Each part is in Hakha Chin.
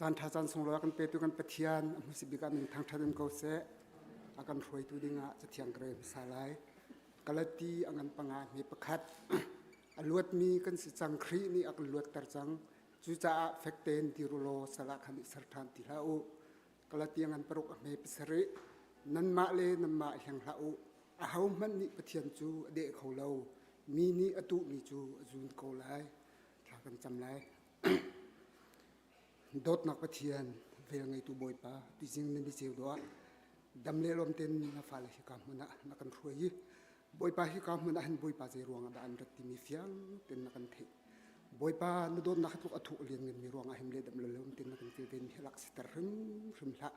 Caan ṭha caan sunglawi a kan petu kan Pathian a hmasa bik ah min thangṭhat in ko seh. A kan hruaitu dingah Cathiang ka rel hmasa lai. Galati a ngan panga hme pakhat. A luatmi kan si cang. Khrih nih a kan luatter cang. Cucaah fek tein dir u law sal ah khan i ser ṭhan ti hlah u. Galati a ngan paruk a hme pasarih. Nanmah le nanmah i hleng hlah u. Ahohmanh nih Pathian cu a deh kho lo. Mi nih a tuhmi cu a zun ko lai. Thla kan cam lai. Dawtnak Pathian, vel ngeitu Bawipa, tuzing nan i ceu dawh ah dam le lawm tein na fale hika hmun ah na kan hruai i Bawipa hika hmun ah hin Bawipa zei ruang ah dah an rat timi fiang tein na kan theih. Bawipa na dawtnak hi tluk a thuk lian nganmi ruang ah him le dam le lawm tein na kan kilven hi lak siter hrimhrim hlah.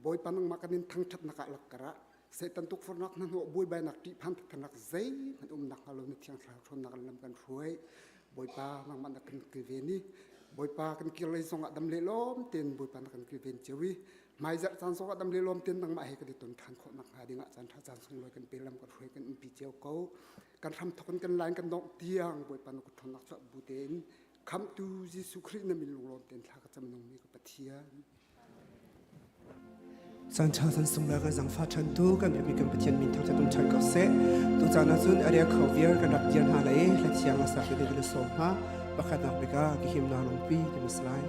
Bawipa nangmah kan in thangṭhatnak ah lakkar ah Satan tukforhnak hnahnawh buaibainak ṭihphan thathanak zeihmanh umnak hnga lo na thiang thlarau ṭhawnnak in lam kan hruai. Bawipa nangmah na kan kilven i Bawipa kan kir lei zongah dam le lawm tein Bawipa na kan kilven cio i hmaizarh caan zongah dam le lawm tein nangmah he kan i ton ṭhan khawh nakhnga dingah caan ṭha caan sunglawi kan pe lam kan hruai kan umpi cio ko. Kan hram thawk in kan lain kan dongh tiang Bawipa na kut ṭhawnnak chuah bu tein Khamhtu Jesuh Khrih na min lunglawm tein thla ka cam nungmi ka Pathian. Caan ṭha san sunglawi kan zangfah ṭhantu kan biakmi kan Pathian min thangṭhat um ṭhan ko seh. Tucaan ahcun a ria kho viar kan rak dir hna lai i hla thiang a sak ding kan sawm hna. Pakhatnak bik ah ka himnak lungpi ti si lai.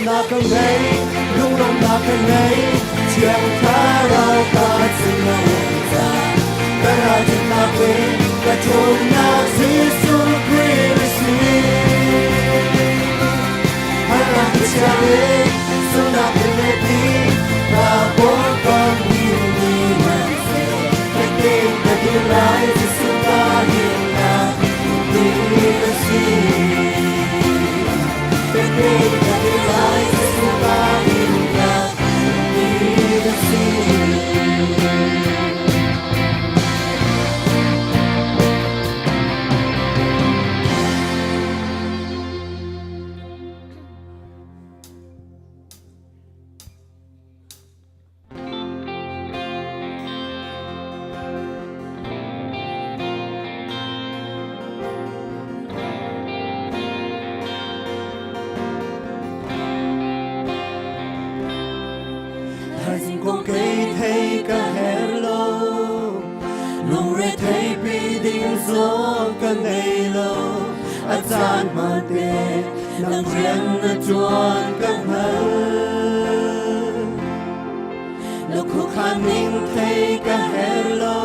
Lunglawmhnak ka ngei, lunglawmhnak ka ngei, Thiang Thlarau ka sin a um cang. Ka ralṭhatnak le ka ṭhawnnak Jesuh Khrih na si. Harnak ka chia le sualnak ka let i ka pawngkam himmi nan si. Fek ka dir lai Jesuh ka himnak ti na si. Fek ka dir lai Jesuh ka himnak ti na si. Thaizing kong kei thei ka her lo, lungre thei pi ding zong ka ngei lo. A caan hmante nang rian na ṭuan ka hngal. Na khuakhan ning thei ka her lo,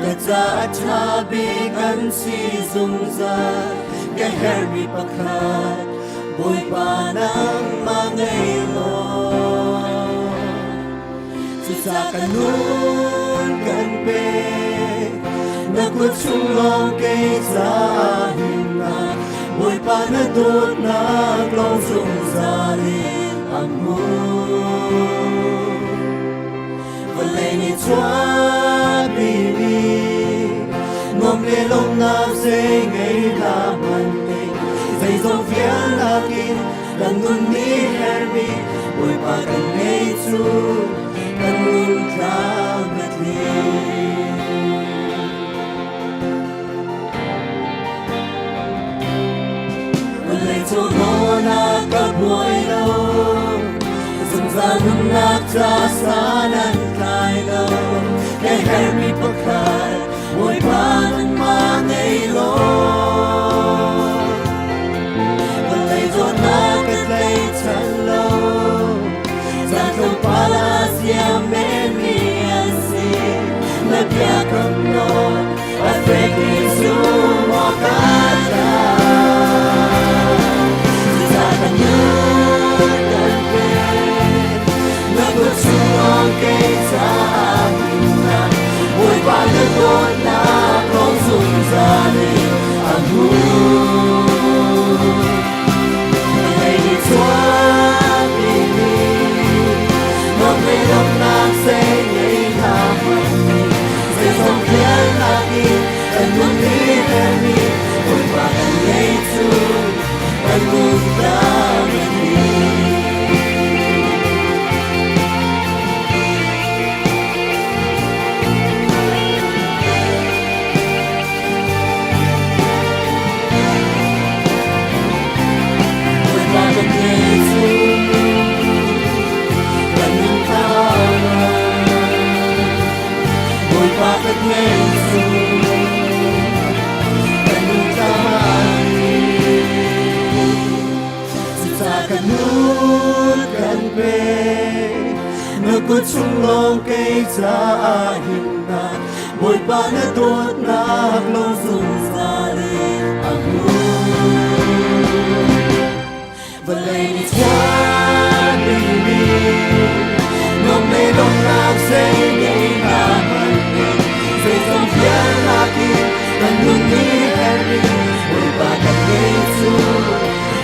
ka ca a ṭha bik an si zungzal. Ka hermi pakhat Bawipa nangmah ngei law. Cucaah kan nun kan pek, na kut chung lawng kei caah himnak, Bawipa na dawtnak lawng zungzal in a hmun. Vawlei nih chuahpimi nuam le lawmhnak zei ngei hlah hmanh ning, zeizong vialnak in kan nun nih herhmi Bawipa kan ngei cu kan nun tlang a tling. Vawlei cung nawn ah ka buai lo, zungzal nunnak ca san an tlai lo. Ka herhmi pakhat Bawipa nangmah ngei law. Vawlei zawtnak ka tlaichan lo, caan tlawmpal ah siam menmi an si. Na biakam nawl a fek i zum awk aa tlak. Cucaah kan nun kan pek, na kut chung lawng kei caah himnak, Bawipa na dawtnak lawng zungzal in a hmun. Vawlei nih chuahpi mi nuamh lawmhnak zei ngei hlah hmanh nih, zeizong vialnak in kan nun ni hermi Bawipa kan ngei cu kan nun tlang a tli. Bawipa kan ngei cu kan nun tlang Bawipa kan ngei cu kan nun tlang. Cucaah kan nun kan pek, na kut chung lawng kei caah himnak, Bawipa na dawtnak lawng zungzal in a hmun. Vawlei nih chuahpimi nuam le lawmhnak zei ngei hna hmanh ning, zeizong vialnak in kan nun nih herhmi Bawipa kan ngei cu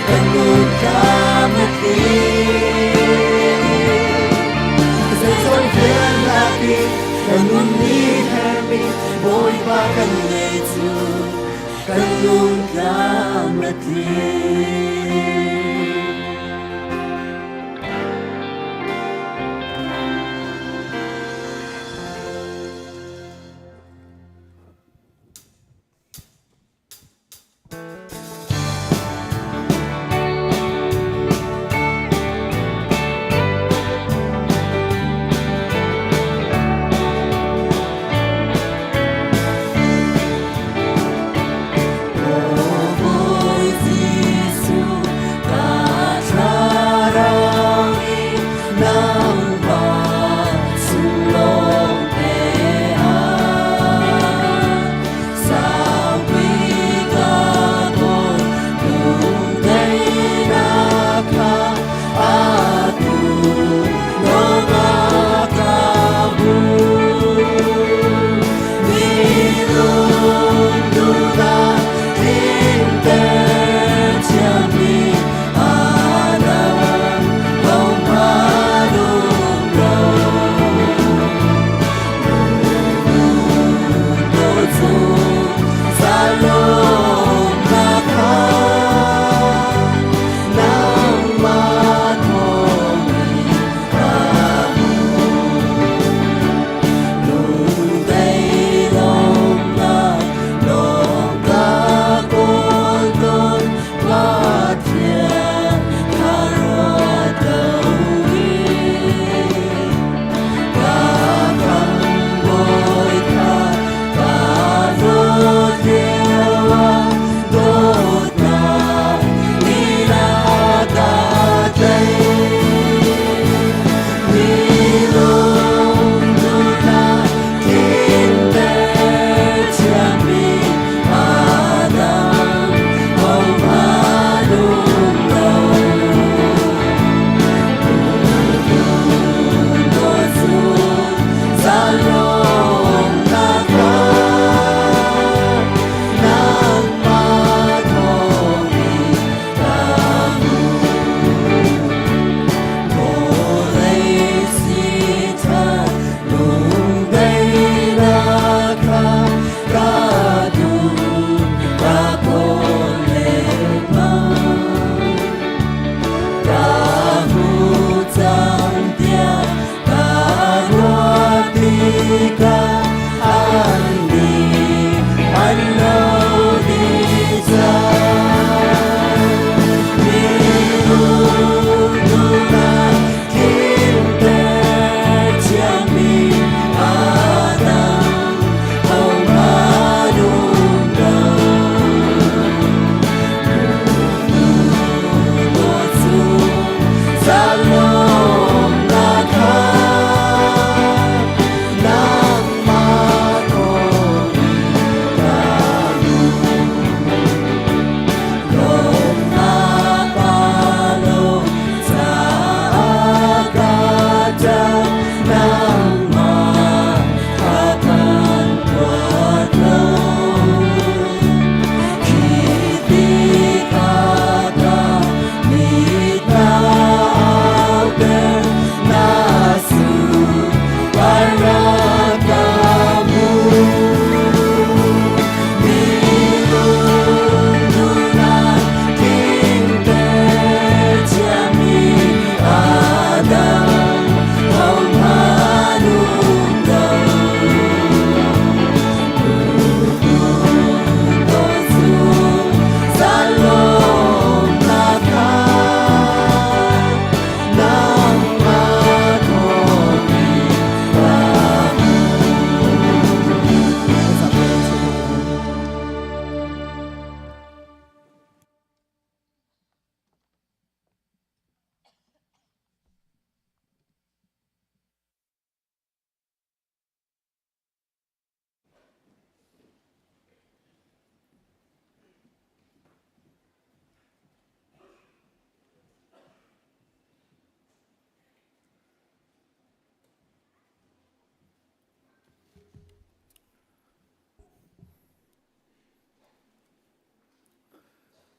kan nun tlam a tling. Zeizong vialnak in kan nun nih herhmi Bawipa kan ngei cu kan nun tlam a tling.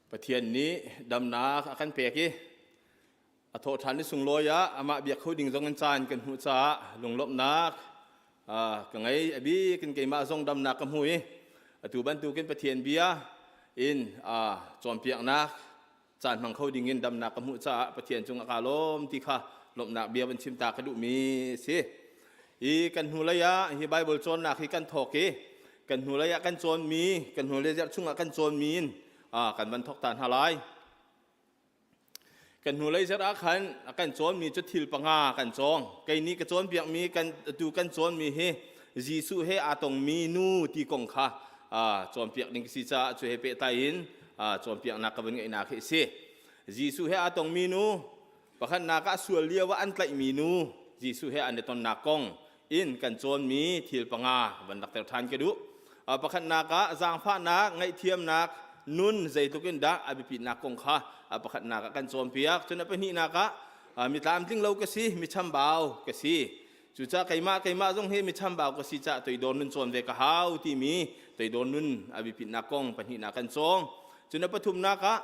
Pathian nih damnak a kan pek i a thawhṭhan ni sunglawi ah amah biak kho ding zong in caan kan hmuh caah lunglawmhnak ka ngei. A bik in keimah zong damnak ka hmu i atu bantukin Pathian bia in cawnpiaknak caan hmang kho ding in damnak ka hmuh caah Pathian cung ah kaa lawm ti kha lawmhnak bia van chim ta ka duhmi a si. I kan hnulei ah hi Bible cawnnak hi kan thawk i kan hnulei ah kan cawnmi kan hnulei zarh chungah kan cawnmi in kan van thawk ta hna lai. Kan hnulei zarh ah khan a kan cawnmi cu thil panga kan cawng. Kei nih ka cawnpiakmi kan tu kan cawnmi hi Jesuh he aa tongmi nu ti kong kha cawnpiak ding si caah cu he pehtlai in cawnpiaknak ka van ngeihnak hi a si. Jesuh he aa tongmi nu pakhatnak ah sual lio ah an tlaihmi nu Jesuh he an i tonnak kong in kan cawnmi thil panga van lakter ṭhan ka duh. Pakhatnak ah zaangfahnak, ngaihthiamnak, nun zeitluk in dah a biapitnak kong kha pakhatnak ah kan cawnpiak. Cun a pahnihnak ah mi tlamtling lo ka si, mi chambau ka si. Cucaah keimah keimah zong hi mi chambau ka si caah toidor nun cawn ve ka hau timi toidor nun a biapitnak kong pahnihnak kan cawng. Cun a pathumnak ah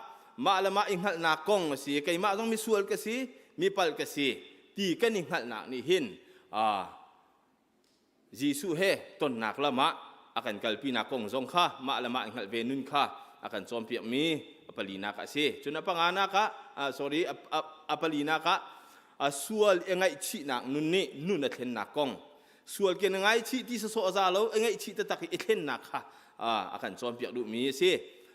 mah le mah i hngalhnak kong a si. Keimah zong misual ka si, mi palh ka si ti kan i hngalhnak nih hin Jesuh he tonnak lam ah a kan kalpinak kong zong kha mah le mah i hngalh ve nun kha a kan cawnpiakmi a palinak a si. Cun a panganak ah sorry a palinak ah a sual i ngaihchihnak nun nih nun a thlennak kong sual ke na ngaichih ti sawsawh a za lo i ngaihchih taktak i thlennak kha a kan cawnpiak duhmi a si.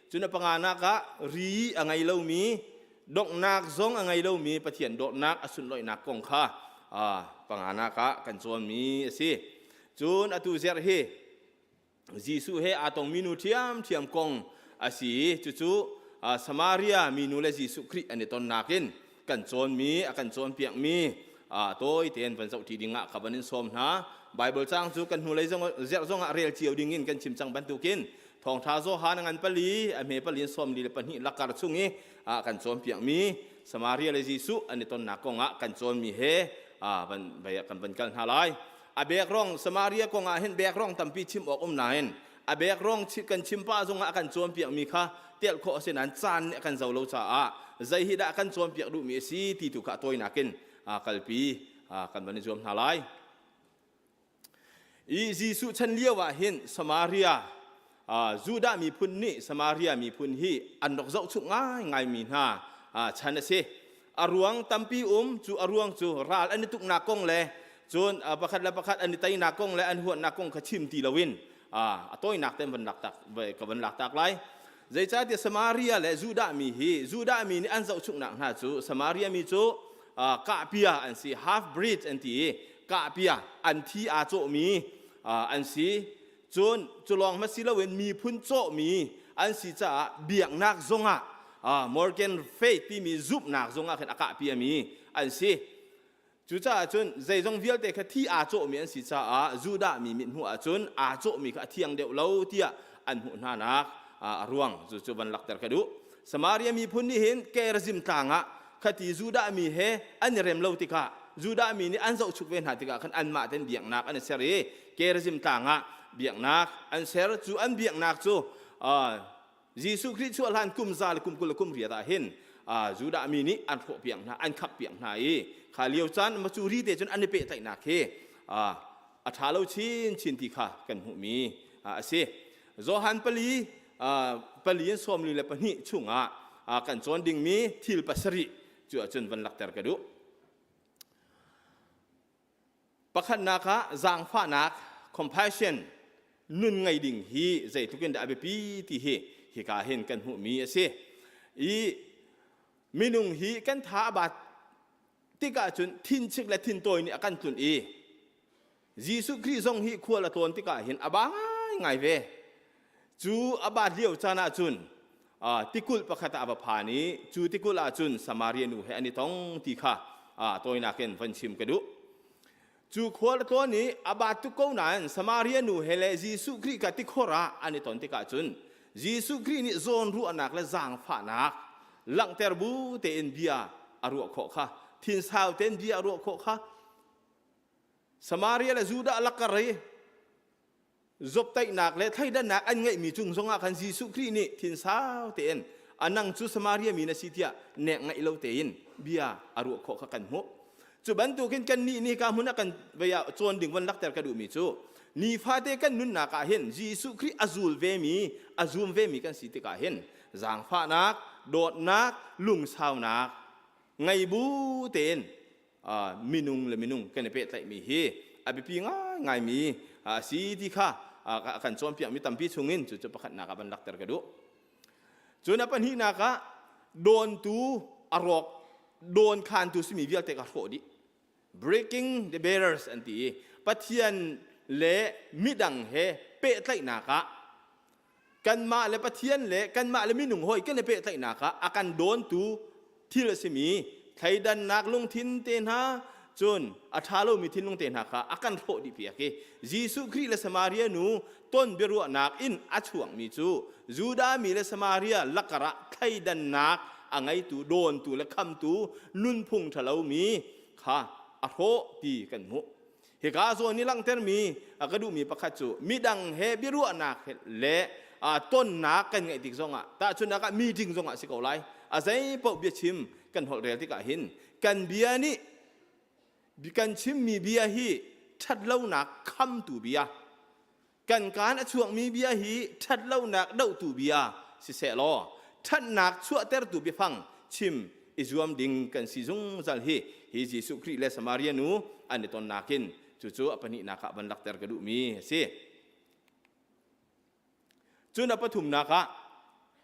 Cun a panganak ah ri a ngei lomi donghnak zong a ngei lomi Pathian dawtnak a sunlawihnak kong kha panganak ah kan cawnmi a si. Cun atu zerh hi Jesuh he aa tongmi nu ṭhiamṭhiam kong a si i cucu Samaria minu le Jesuh Khrih an i tonnak in kan cawnmi a kan cawnpiakmi tawi tein van zohṭi dingah ka van in sawm hna. Bible caang cu kan hnulei zong zerh zongah rel cio dingin kan chim cang bantukin Thawngṭha Johan a ngan pali a hme pali in 42 lakar chung i kan cawnpiakmi Samaria le Jesuh an i tonnak kongah kan cawnmi he van kan van kal hna lai. A bek rong Samaria kong ah hin bek rong tampi chim awk um nain a bek rong kan chim pah zongah a kan cawnpiakmi kha telh khawh a si nain caan nih a kan zo lo caah zei hi dah kan cawnpiak duhmi a si ti tu kha a tawinak in kalpi kan van i zuam hna lai. I Jesuh chan lio ah hin Samaria Judah miphun nih Samaria miphun hi an rak zohchuk ngaingaimi hna chan a si. A ruang tampi um cu a ruang cu ral an i tuknak kong le cun pakhat le pakhat an i teinak kong le an huatnak kong kha chim ti loin a tawinak te van lak tak ka van lak tak lai. Zeicahtiah Samaria le Judah mi hi Judah mi nih an zohchuknak hna cu Samaria mi cu kahpia an si half breed an ti i kahpia an thi aa cawhmi an si. Cun cu lawng hmanh si loin miphun cawhmi an si caah biaknak zongah Morgan faith timi zumhnak zongah khin a kahpiami an si. Cucaah cun zeizong vialte kha thi aa cawhmi an si caah Judah mi mithmuh ahcun aa cawhmi kha a thiang deuh lo tiah an hmuh hnanak a ruang cu cu van lakter ka duh. Samaria miphun nih hin Gerizim tlang ah khati Judah mi he an i rem lo tikah Judah mi nih an zohchuk ve hna tikah khan anmah ten biaknak an i ser i Gerizim tlang ah biaknak an ser. Cu an biaknak cu Jesuh Khrih chuah hlan kum za le kum 20 le kum riat ah hin Judah mi nih an hrawh piak hna, an khak piak hna i kha lio caan macuri te cun an i pehtlaihnak hi a ṭha lo chinchin ti kha kan hmuhmi a si. Johan pali pali in 42 chungah kan cawn dingmi thil pasarih cu ahcun van lakter ka duh. Pakhatnak ah zaangfahnak compassion nun ngei ding hi zeitluk in dah a biapi ti hi hika hin kan hmuhmi a si. I minung hi kan tha a bat tikah cun thinchik le thintawi nih a kan tlunh i Jesuh Khrih zong hi khual a tlawn tikah hin a ba ngaingai ve. Cu a bat lio caan ah cun tikulh pakhat ah a va phan i cu tikulh ah cun Samaria nu he an i tong ti kha tawinak in van chim ka duh. Cu khual a tlawn i a bat tuk ko nain Samaria nu he le Jesuh Khrih kha tikhor ah an i ton tikah cun Jesuh Khrih nih zawnruahnak le zaangfahnak langhter bu tein bia a ruah khawh kha thinsau tein bia a ruah khawh kha Samaria le Judah lakar i zoptaihnak le thleidannak an ngeihmi cung zongah khan Jesuh Khrih nih thinsau tein A nang cu Samaria mi na si tiah nek ngaih lo tein bia a ruah khawh kha kan hmuh. Cu bantukin kan nih nih ka hmun ah kan vei ah cawn ding von lakter ka duhmi cu nifate kan nunnak ah hin Jesuh Khrih a zul vemi, a zum vemi kan si tikah hin zaangfahnak, dawtnak, lungsaunak ngei bu tein minung le minung kan i pehtlaihmi hi a biapi ngaingaimi a si ti kha a kan cawnpiakmi tampi chungin cucu pakhatnak ah van lakter ka duh. Cun a pahnihnak ah dawntu a rawk dawn khantu simi vialte ka hrawh dih. Breaking the barriers an ti i Pathian le midang he pehtlaihnak ah kanmah le Pathian le kanmah le minung hawi kan i pehtlaihnak ah a kan dawntu thil a simi thleidannak lungthin te hna cun a ṭha lomi thinlung te hna kha a kan hrawh dih piak i Jesuh Khrih le Samaria nu ton biaruahnak in a chuakmi cu Judah mi le Samaria lakar ah thleidannak a ngeitu dawntu le khamtu nunphung ṭhalomi kha a hrawh ti kan hmuh. Hika zawn i langhtermi a ka duhmi pakhat cu midang he biaruahnak le tonnak kan ngeih tik zongah tahchunhnak ah meeting zongah si ko lai a zei paoh biachim kan holh rel tikah hin kan bia nih kan chimmi bia hi ṭhatlonak khamtu bia kan kaan a chuakmi bia hi ṭhatlonak dohtu bia siseh law ṭhatnak chuahtertu biafang chim i zuam ding kan si zungzal hi hi Jesuh Khrih le Samaria nu an i tonnak in cucu a pahnihnak ah van lakter ka duhmi a si. Cun a pathumnak ah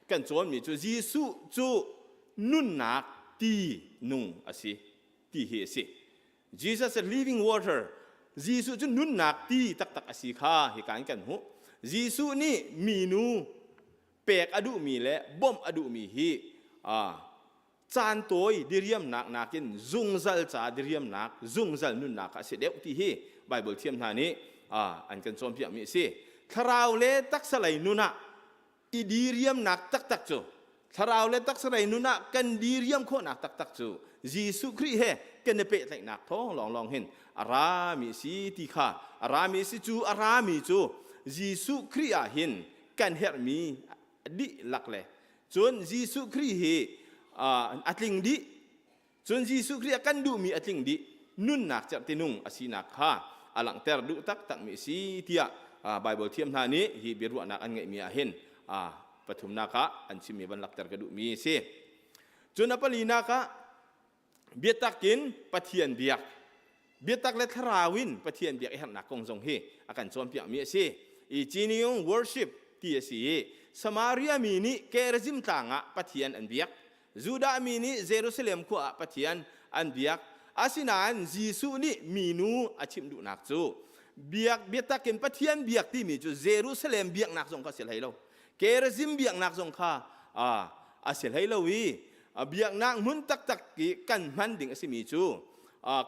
kan cawnmi cu Jesuh cu nunnak ti nung a si ti hi a si. Jesus is living water. Jesuh cu nunnak ti taktak a si kha hika in kan hmuh. Jesuh nih minu pek a duhmi le bawmh a duhmi hi caan tawi diriamnak nakin zungzal ca diriamnak, zungzal nunnak a si deuh ti hi Bible thiam hna nih an kan cawnpiakmi a si. Thlarau le taksa lei nun ah i diriamnak taktak cu thlarau le taksa nun ah kan diriam khawhnak taktak cu Jesuh Khrih he kan i pehtlaihnak thawng lawnglawng hin a rami si ti kha a rami si cu a rami cu Jesuh Khrih ah hin kan herhmi dihlak le cun Jesuh Khrih hi a tling dih Cun Jesuh Khrih a kan duhmi a tling dih nunnak cerhtinung a sinak kha a langhter duh taktakmi a si tiah Baibal thiam hna nih hi biaruahnak an ngeihmi ah hin pathumnak ah an chimmi van lakter ka duhmi a si. Cun a palinak ah biatak in Pathian biak biatak le thlarau in Pathian biak i herhnak kong zong hi a kan cawnpiakmi a si. I Genuine worship ti a si i Samaria mi nih Gerizim tlang ah Pathian an biak Judah mi nih Jerusalem khua ah Pathian an biak. Asinain Jesuh nih minu a chimh duhnak cu biak biatak in Pathian biak timi cu Jerusalem biaknak zong kha a si hlei lo. Gerizim biaknak zong kha a si hlei lo i biaknak hmun taktak i kan hman ding a simi cu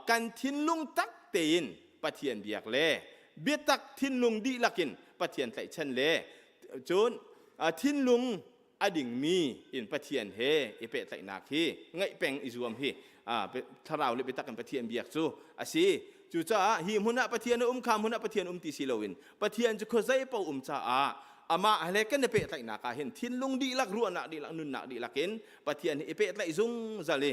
kan thinlung tak tein Pathian biak le biatak thinlung dihlak in Pathian tlaihchan le cun thinlung a dingmi in Pathian he i pehtlaihnak hi ngaih peng i zuam hi thlarau le biatak in Pathian biak cu a si. Cucaah hi hmun ah Pathian a um kha hmun ah Pathian um ti si loin Pathian cu khuazei paoh um caah amah he kan i pehtlaihnak ah hin thinlung dihlak ruahnak dihlak nunnak dihlak in Pathian he i pehtlaih zungzal i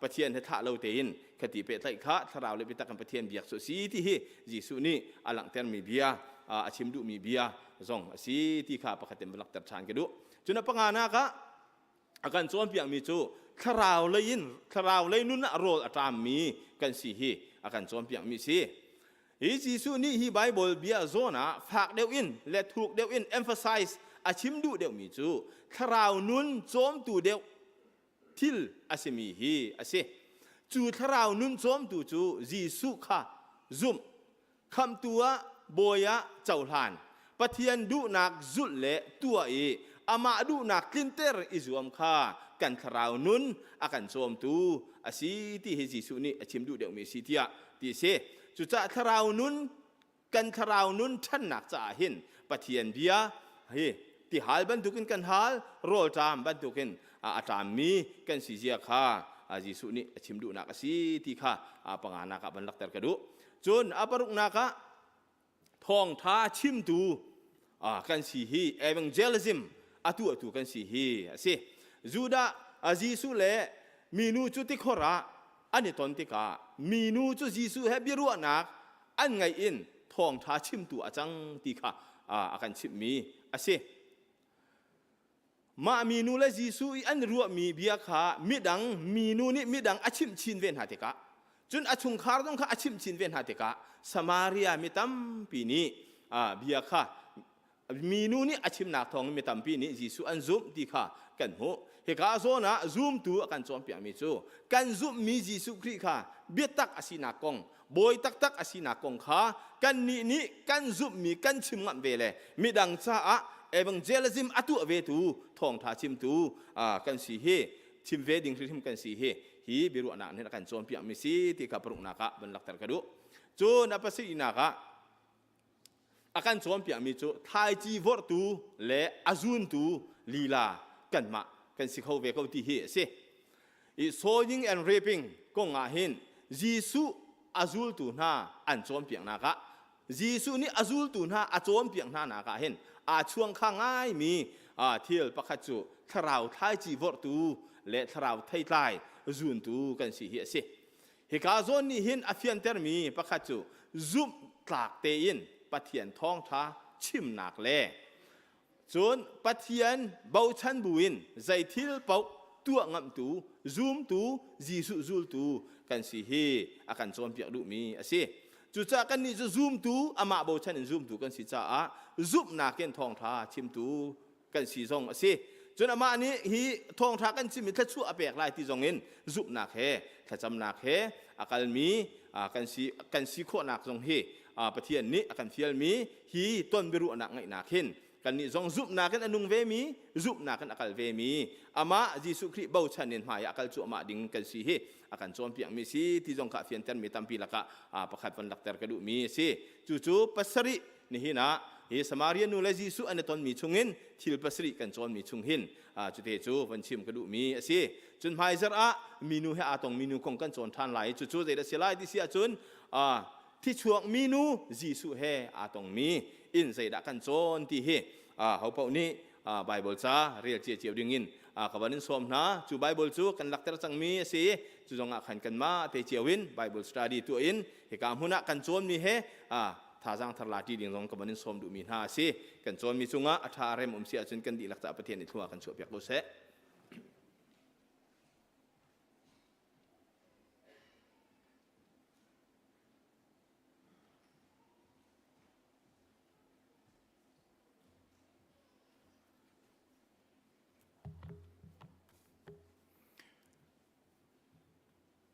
Pathian he thlah lo tein khati pehtlaih kha thlarau le biatak in Pathian biak cu a si ti hi Jesuh nih a langhtermi bia a chim duhmi bia zong a si ti kha pakhat in lakter ṭhan ka duh. Cun a panganak ah a kan cawnpiakmi cu thlarau lei in thlarau lei nun ah rawl a ṭammi kan si hi a kan cawnpiakmi si. Hi Jesuh nih hi Bible bia zawn ah fak deuh in le thuk deuh in emphasize a chim duh deuhmi cu thlarau nun cawmtu deuh thil a simi hi a si. Cu thlarau nun cawmtu cu Jesuh kha zumh Khamhtu ah bawi ah cohlan, Pathian duhnak zulh le tuah i amah duhnak tlinter i zuam kha kan thlarau nun a kan cawmtu a si ti hi Jesuh nih a chim duh deuhmi a si tiah ti a si. Cucaah thlarau nun kan thlarau nun ṭhannak caah hin Pathian bia hi tihal bantukin kan hal, rawlṭam bantukin a ṭammi kan si zia kha Jesuh nih a chim duhnak a si ti kha panganak ah van lakter ka duh. Cun a paruknak ah thawngṭha chimtu kan si hi evangelism Atu atu kan si hi a si. Judah Jesuh le minu cu tikhor ah an i ton tikah minu cu Jesuh he biaruahnak an ngaih in thawngṭha chimtu a cang ti kha a kan chimhmi a si. Mah minu le Jesuh i an ruahmi bia kha midang minu nih midang a chimh chin ve hna tikah cun a chungkhar zong kha a chimh chin ve hna tikah Samaria mi tampi nih bia kha minu nih a chimnak thawng mi tampi nih Jesuh an zumh ti kha kan hmuh. Hika zawn ah zumtu a kan cawnpiakmi cu kan zumhmi Jesuh Khrih kha biatak a sinak kong bawi taktak a sinak kong kha kannih nih kan zumhmi kan chim ngam ve le midang caah evangelism a tuah vetu thawngtha chimtu kan si hi chim ve ding hrimhrim kan si hi hi biaruahnak nih a kan cawnpiakmi si ti kha paruknak ah van lakter ka duh. Cun a pasarihnak ah a kan cawnpiakmi cu thlaici vorhtu le a zuntu lila kanmah kan si kho ve ko ti hi a si. I sowing and reaping kong ah hin Jesuh a zultu hna an cawnpiaknak ah Jesuh nih a zultu hna a cawnpiak hna nak ah hin aa chuangkha ngaimi thil pakhat cu thlarau thlaici vorhtu le thlarau theitlai zuntu kan si hi a si. Hika zawn nih hin a fiantermi pakhat cu zumh tlak tein Pathian thawngṭha chimnak le cun Pathian bochan buin zei thil paoh tuah ngamhtu, zumtu, Jesuh zultu kan si hi a kan cawnpiak duhmi a si. Cucaah kannih cu zumtu, amah bochan in zumtu kan si caah zumhnak in thawngṭha chimtu kan si zong a si. Cun amah nih hi thawngṭha kan chim i thluachuah a pek lai ti zong in zumhnak he thlacamnak he a kalmi kan si kan si khawhnak zong hi Pathian nih a kan fialmi hi ton biaruahnak ngeihnak hin kannih zong zumhnak in a nung vemi zumhnak in a kal vemi amah Jesuh Khrih bochan in hmai ah a kal cuahmah ding kan si hi a kan cawnpiakmi si ti zong kha a fiantermi tampi lakah pakhat van lakter ka duhmi a si. Cucu pasarih Nihin ah hi Samaria nu le Jesuh an i tonmi chungin thil pasarih kan cawnmi chung hin cute cu van chim ka duhmi a si. Cun hmaizarh ah minu he aa tongmi nu kong kan cawn ṭhan lai. Cucu zeidah si lai ti si ahcun thichuak minu Jesuh he aa tongmi in zeidah kan cawn ti hi hopaoh nih Bible ca rel cia cio ding in ka van in sawm hna. Cu Bible cu kan lakter cangmi a si. Cu zong ah khan kanmah te cio in Bible study tuah in hika hmun ah kan cawnmi he thazaang thar la ṭi ding zong ka van in sawm duhmi hna a si. Kan cawnmi cungah a ṭha a rem um si ahcun kan dihlak caah Pathian nih thlua kan chuahpiak ko seh.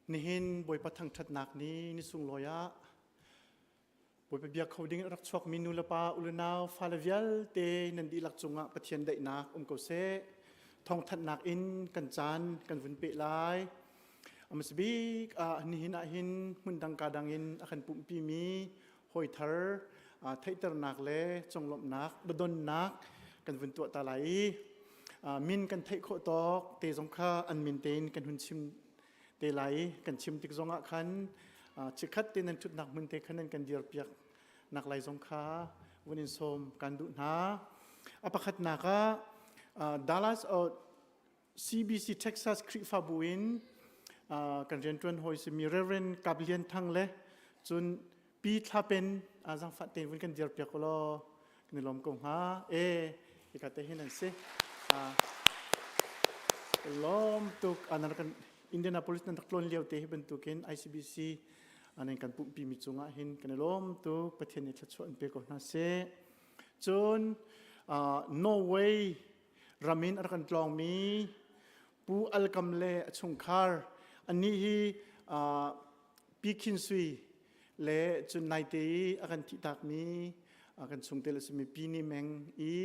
Nihin Bawipa thangṭhatnak ni ni sunglawi ah Bawipa biak kho ding rak chuakmi nu le pa u le nau fale vialte nan dihlak cungah Pathian daihnak um ko seh. Thawngthanhnak in kan caan kan vun peh lai. Amas bik ah nihin ah hin hmun dang ka dang in a kan pumhpi mi hawi thar theihternak le conglawmhnak biadonnak kan vun tuah ta lai i min kan theih khawh tawk te zong kha an min tein kan hun chim te lai i kan chim tik zong ah khan chikkhat te nan ṭhutnak hmun te khan nan kan dirpiak nak lai zong kha vun in sawm kan duh hna. A pakhatnak ah Dallas CBC Texas Khrihfabu in kan rianṭuan hawi simi Reverend Kap Lian Thang le cun Pi Thla Pen zaangfah tein vun kan dirpiak u law kan i lawm ko hnga. E hika te hin an si. Lawm tuk nan kan Indianapolis nan rak tlawn lio te hi bantukin ICBC nan kan pumhpi mi cungah hin kan i lawm tuk Pathian nih thluachuah in pe ko hna seh. Cun Norway ram in a rak kan tlawngmi Pu Alkam le a chungkhar annih hi Pi Khin Sui le cun naite i a kan thihtakmi kan chungtel a simi Pi Ni Meng i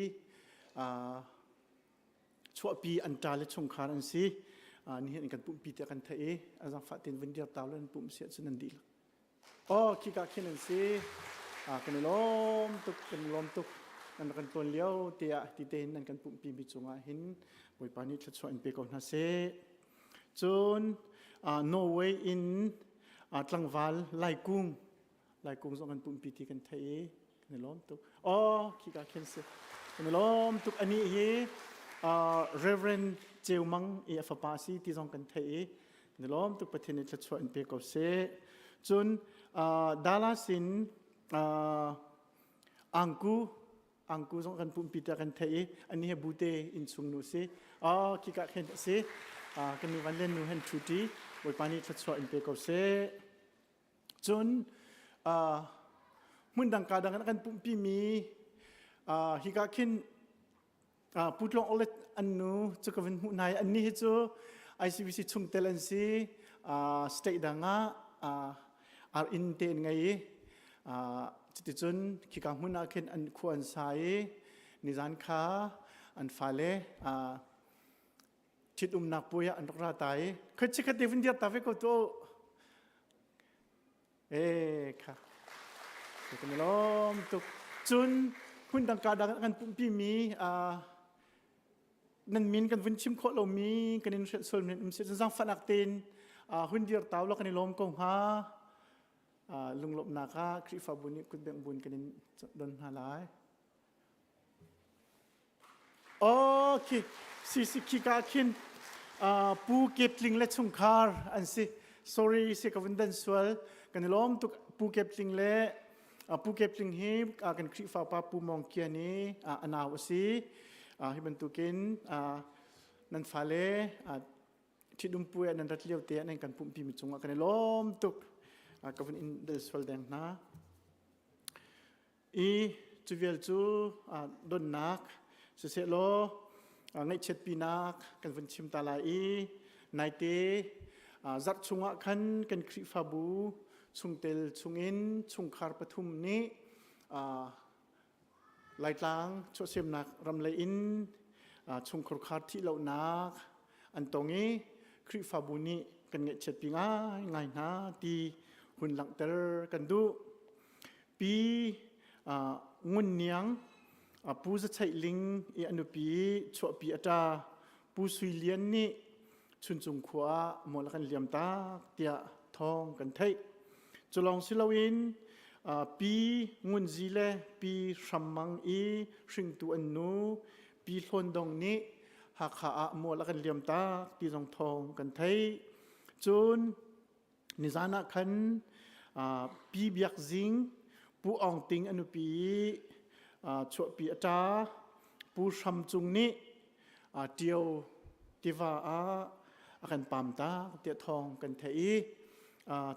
chuahpi an ṭa le chungkhar an si. Nihin kan pumhpi tiah kan theih i a zangfah tein vun dir ta lo an pumh si ahcun an dihlak. Oh, khika khin an si. Kan i lawm tuk, kan i lawm tuk. Nan kan tlawn lio tiah ti tein nan kan pumhpi mi cungah hin Bawipa nih thluachuah in pe ko hna seh. Cun Norway in tlangval Laikung, Laikung zong kan pumhpi ti kan theih i kan i lawm tuk. Oh, khika khin si. Kan i lawm tuk. Anih hi. Reverend Ceu Mang i a fapa si ti zong kan theih i nilawm tuk Pathian nih thluachuah in pe ko seh. Cun Dallas in Angku Angku zong kan pumpi tiah kan theih i ani he bute innchung nu si. Oh, khika khin a si. Kan nu van len nu hen ṭhuṭi Bawipa nih thluachuah in pe ko seh. Cun hmun dang ka dang in kan pumpi mi hika khin Pu Tluang Olet an nu cu ka vun hmuh hna i annih hi cu ICBC chungtel an si. State dang ah ar inn te an ngei i cuticun khika hmun ah khin an khua an sa i nizan kha an fale ṭhitumnak puai ah an rak ra ta i khoi chikkhat te vun dir ta ve ko tu Eh kha. Kan i lawm tuk. Cun hmun dang ka dang kan pumpi mi nan min kan vun chim khawh lomi kan in hrelh sual men um si cun zaangfahnak tein hun dir tau la kan i lawm ko hnga. Lunglawmhnak ah Khrihfabu nih kutbengh bun kan in don hna lai. Okay, si si khika khin Pu Keptling le chungkhar an si. Sorry si ka vun dan sual. Kan i lawm tuk Pu Keptling le Pu Keptling hi kan Khrihfa pa Pu Mong Kian i a nau a si. Hi bantukin nan fale ṭhitumpu ah nan rat lio te ah nan kan pumhpi mi cungah kan i lawm tuk. Ka vun in dal sual deng hna. I cu vial cu donnak sisehlaw ngaihchiatpinak kan vun chim ta lai i naite zarh chungah khan kan Khrihfabu chungtel chungin chungkhar pathum nih Laitlang chuahsemnak ram lei in chungkhar khar thih lonak an tong i Khrihfabu nih kan ngaihchiatpi ngaingai hna ti hun langhter kan duh. Pi Ngun Niang, Pu Za Cheih Ling i a nupi chuahpi a ṭa Pu Sui Lian nih Chuncung khua ah mual a kan liam tak tiah thawng kan theih. Cu lawng si loin Pi Ngun Zi le Pi Hram Mang i hringtu an nu Pi Hlawn Dong nih Hakha ah mual a kan liam tak ti zong thawng kan theih. Cun Nizan ah khan Pi Biak Zing, Pu Aung Ting a nupi i chuahpi a ṭa, Pu Hram Cung nih Ṭio tiva ah a kan pam tak tiah thawng kan theih i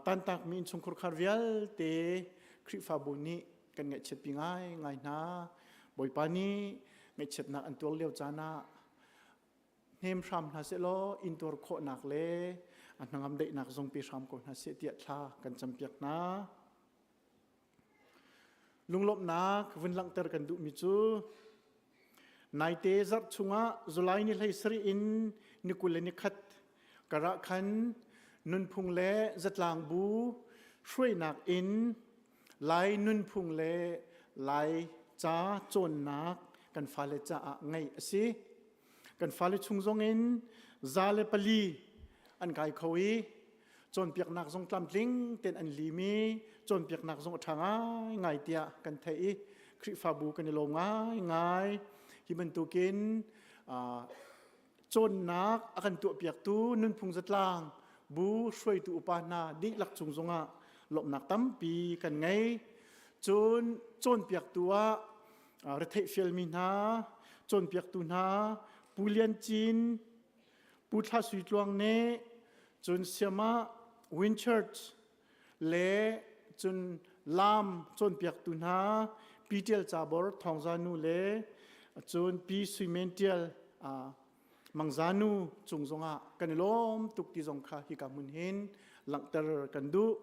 tantakmi innchungkhar khar vialte Khrihfabu nih kan ngaihchiatpi ngaingai hna. Bawipa nih ngaihchiatnak an tuar lio caan ah hnem hram hna sehlaw intuar khawhnak le a hnangam daihnak zong pe hram ko hna seh tiah thla kan campiak hna. Lunglawmhnak vun langhter kan duhmi cu naite zarh chungah July ni 17 in ni 21 karah khan nunphung le zatlang bu hruainak in Lai nunphung le Lai ca cawnnak kan fale caah ngeih a si. Kan fale chung zongin 104 an kai kho i cawnpiaknak zong tlamtling tein an lim i cawnpiaknak zong a ṭha ngaingai tiah kan theih i Khrihfabu kan i lawm ngaingai. Hi bantukin cawnnak a kan tuahpiaktu nunphung zatlang bu hruaitu upa hna dihlak cung zongah lawmhnak tampi kan ngei. Cun cawnpiaktu ah retheih fialmi hna, cawnpiaktu hna, Pu Lian Cin, Pu Thla Sui Tluang nih cun Siamah Win Church le cun Lam cawnpiaktu hna Pi Tial Cabor Thawngza nu le cun Pi Sui Men Tial Mangzanu cung zongah kan i lawm tuk ti zong kha hika hmun hin langhter kan duh.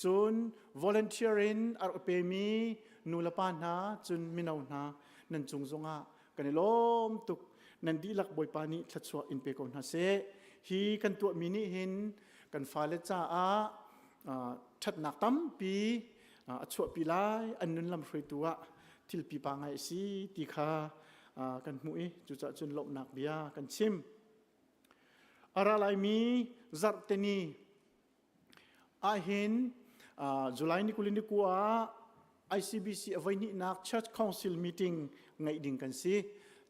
Cun volunteer in a rak pemi nu le pa hna cun mino hna nan cung zongah kan i lawm tuk. Nan dihlak Bawipa nih thluachuah in pe ko hna seh. Hi kan tuahmi nih hin kan fale caah ṭhatnak tampi a chuahpi lai an nun lam hruaitu ah thil pipa ngai a si ti kha kan hmuh i cucaah cun lawmhnak bia kan chim. A ra laimi zarhteni ahhin July ni 29 ah ICBC a voihnihnak Church Council meeting ngeih ding kan si.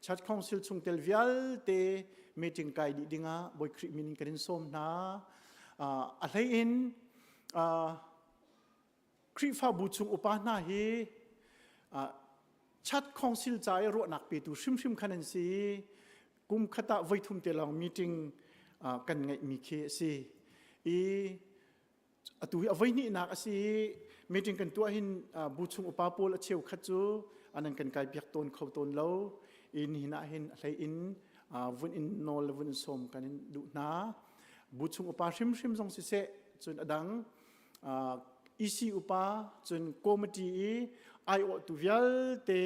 Church Council chungtel vialte meeting kai dih dingah Bawi Khrih min in kan in sawm hna. A hlei in Khrihfabu chung upa hna hi Church Council ca i ruahnak petu hrimhrim khan an si. Kum khat ah voithum te lawng meeting kan ngeihmi khi a si. I atu hi a voihnihnak a si i meeting kan tuah hin bu chung upa pawl a cheukhat cu an an kan kai piak tawn kho tawn lo i nihin ah hin a hlei in vun in nawl le vun in sawm kan in duh hna bu chung upa hrimhrim zong siseh cun a dang EC upa cun committee i aiawhtu vialte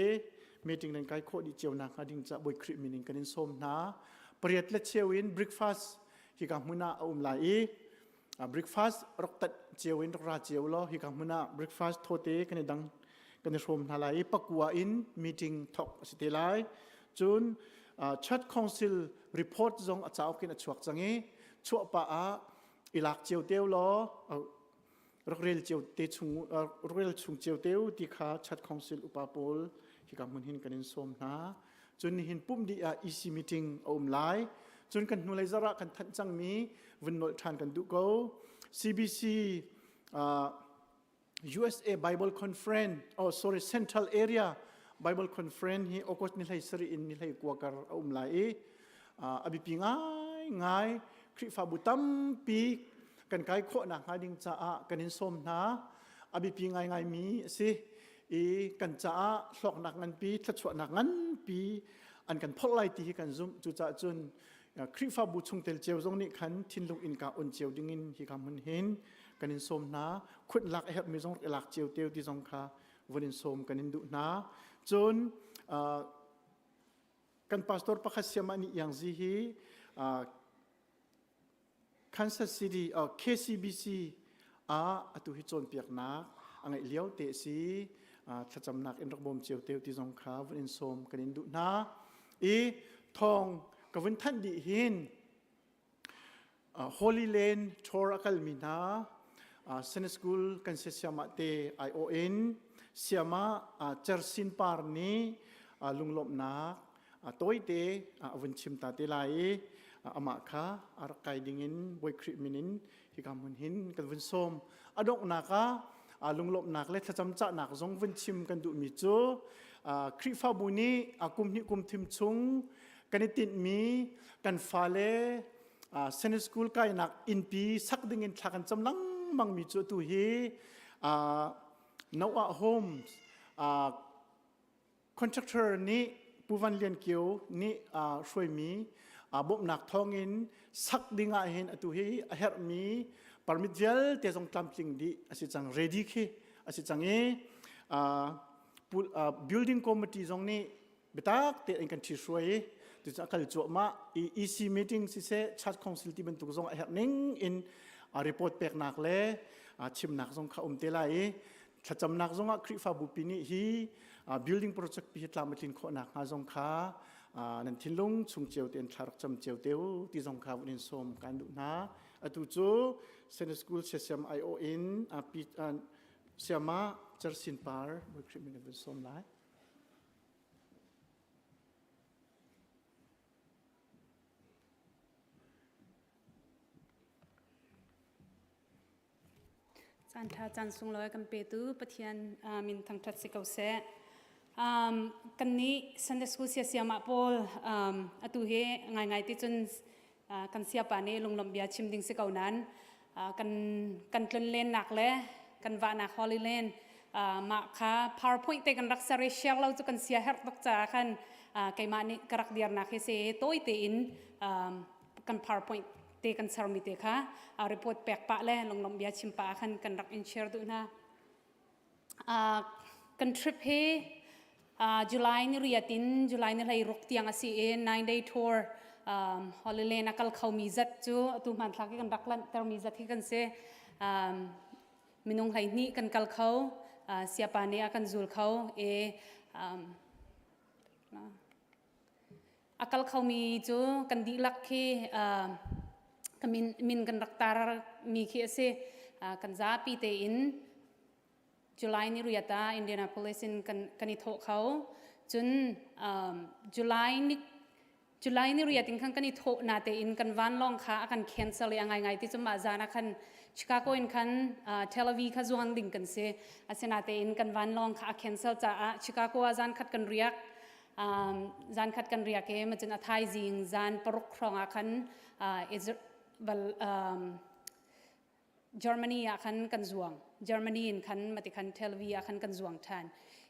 meeting nan kai khawh dih cio nak hnga ding ca Bawi Khrih min in kan in sawm hna pariat le cheu in breakfast hika hmun ah a um lai i breakfast rak tat cio in rak ra cio law hika hmun ah breakfast thawte kan i dang kan i hrawm hna lai i pakua in meeting thok a si te lai cun church council report zong a cauk in a chuak cang i chuah pah ah i lak cio teu law rak rel cio te chung rak rel chung cio teu ti kha church council upa pawl hika hmun hin kan in sawm hna Cun nihin pumh dih ah EC meeting a um lai. Cun kan hnulei zarh ah kan thanh cangmi vun nolh ṭhan kan duh ko. CBC uh, USA Bible Conference, oh sorry, Central Area Bible Conference hi August ni hlei sari in ni hlei kua kar a um lai i uh, a biapi ngai ngai Khrihfabu tampi kan kai khawh nak hnga ding caah kan in sawm hna. A biapi ngai ngai mi a si. I kan caah hlawknak nganpi thluachuahnak nganpi an kan phorh lai ti hi kan zumh cucaah cun Khrihfabu chungtel cio zong nih khan thinlung innka on cio dingin hi ka hmun hin kan in sawm hna khunh lak a herhmi zong rak i lak cio teo ti zong kha vun in sawm kan in duh hna cun kan pastor pakhat siamah nih Yangzi hi Kansas City uh, KCBC ah atu hi cawnpiaknak a ngeih lio te a si. Uh, thlacamnak in rak bawm cio te ti zong kha vun in sawm kan in duh hna. I thawng ka vun thanh dih hin uh, Holy Land tour a kalmi hna uh, Sunday School kan si siamah te aiawh in siamah uh, Cersin Par nih uh, lunglawmhnak tawite a vun chim ta te lai i amah kha a rak kai dingin Bawi Khrih min in hika hmun hin kan vun sawm. A donghnak ah lunglawmhnak le thlacam cahnak zong vun chim kan duhmi cu Khrihfabu nih kum hnih kum thim chung kan i tinhmi kan fale Sunday school kainak innpi sak dingin thla kan cam lengmang mi cu atu hi Noah Homes Contractor nih Pu Van Lian Kio nih hruaimi bawmhnak thawngin sak ding ah hin atu hi a herhmi permit vialte zong tlamtling dih a si cang ready khi a si cang i building committee zong nih biatak tein kan ṭhihruai i tucun a kal cuahmah i EC meeting siseh church council ti bantuk zong a herh ning in report peknak le chimnak zong kha um te lai i Thlacamnak zongah Khrihfabu pi nih hi building project pi hi tlam a tlin khawh nakhnga zong kha nan thinlung chung cio tein thla rak cam cio te u ti zong kha vun in sawm kan duh hna. Atu cu Sunday School siasiam aiawh in siama Cersin Par Bawi Khrih min in vun sawm lai. Caanṭha caan sunglawi kan petu Pathian min thangṭhat si ko seh. Um, kannih Sunday School siasiamah pawl um, atu hi ngaingai ti cun uh, kan siapa nih lunglawmh bia chim ding si ko nain uh, kan kan tlonlennak le kan vahnak Holy Land uh, mah kha PowerPoint te kan rak ser i share lo cu kan sia herh tuk caah khan uh, keimah nih ka rak dirnak hi si tawi tein um, kan PowerPoint te kan sermi te kha report pek pah le lunglawmh bia chim pah khan kan rak in share duh hna. Kan trip hi July ni riat in July ni hlei ruk tiang a si i 9 day tour um, Holy Land a kal khomi zat cu atu hmanthlak hi kan rak lanhtermi zat hi kan si. Um, minung hlei hnih kan kal kho, uh, siapa nih a kan zul kho i um, A kal khomi cu kan dihlak khi ka min, min kan rak tar mi khi a si. Kan zapi tein July ni riat ah Indianapolis in kan, kan i thawh kho. Cun um, July ni July ni riat in khan kan i thawh na tein kan vanlawng kha a kan cancel i a ngaingai ti cu mah zan ah khan Chicago in khan uh, Tel Aviv kha zuang ding kan si. Asinain kan vanlawng kha a cancel caah Chicago ah zan khat kan riak. Um, zan khat kan riak i macun a thaizing zan paruk hrawng ah khan uh, Israel, um, Germany ah khan kan zuang. Germany in khan mati khan Tel Aviv ah khan kan zuang ṭhan.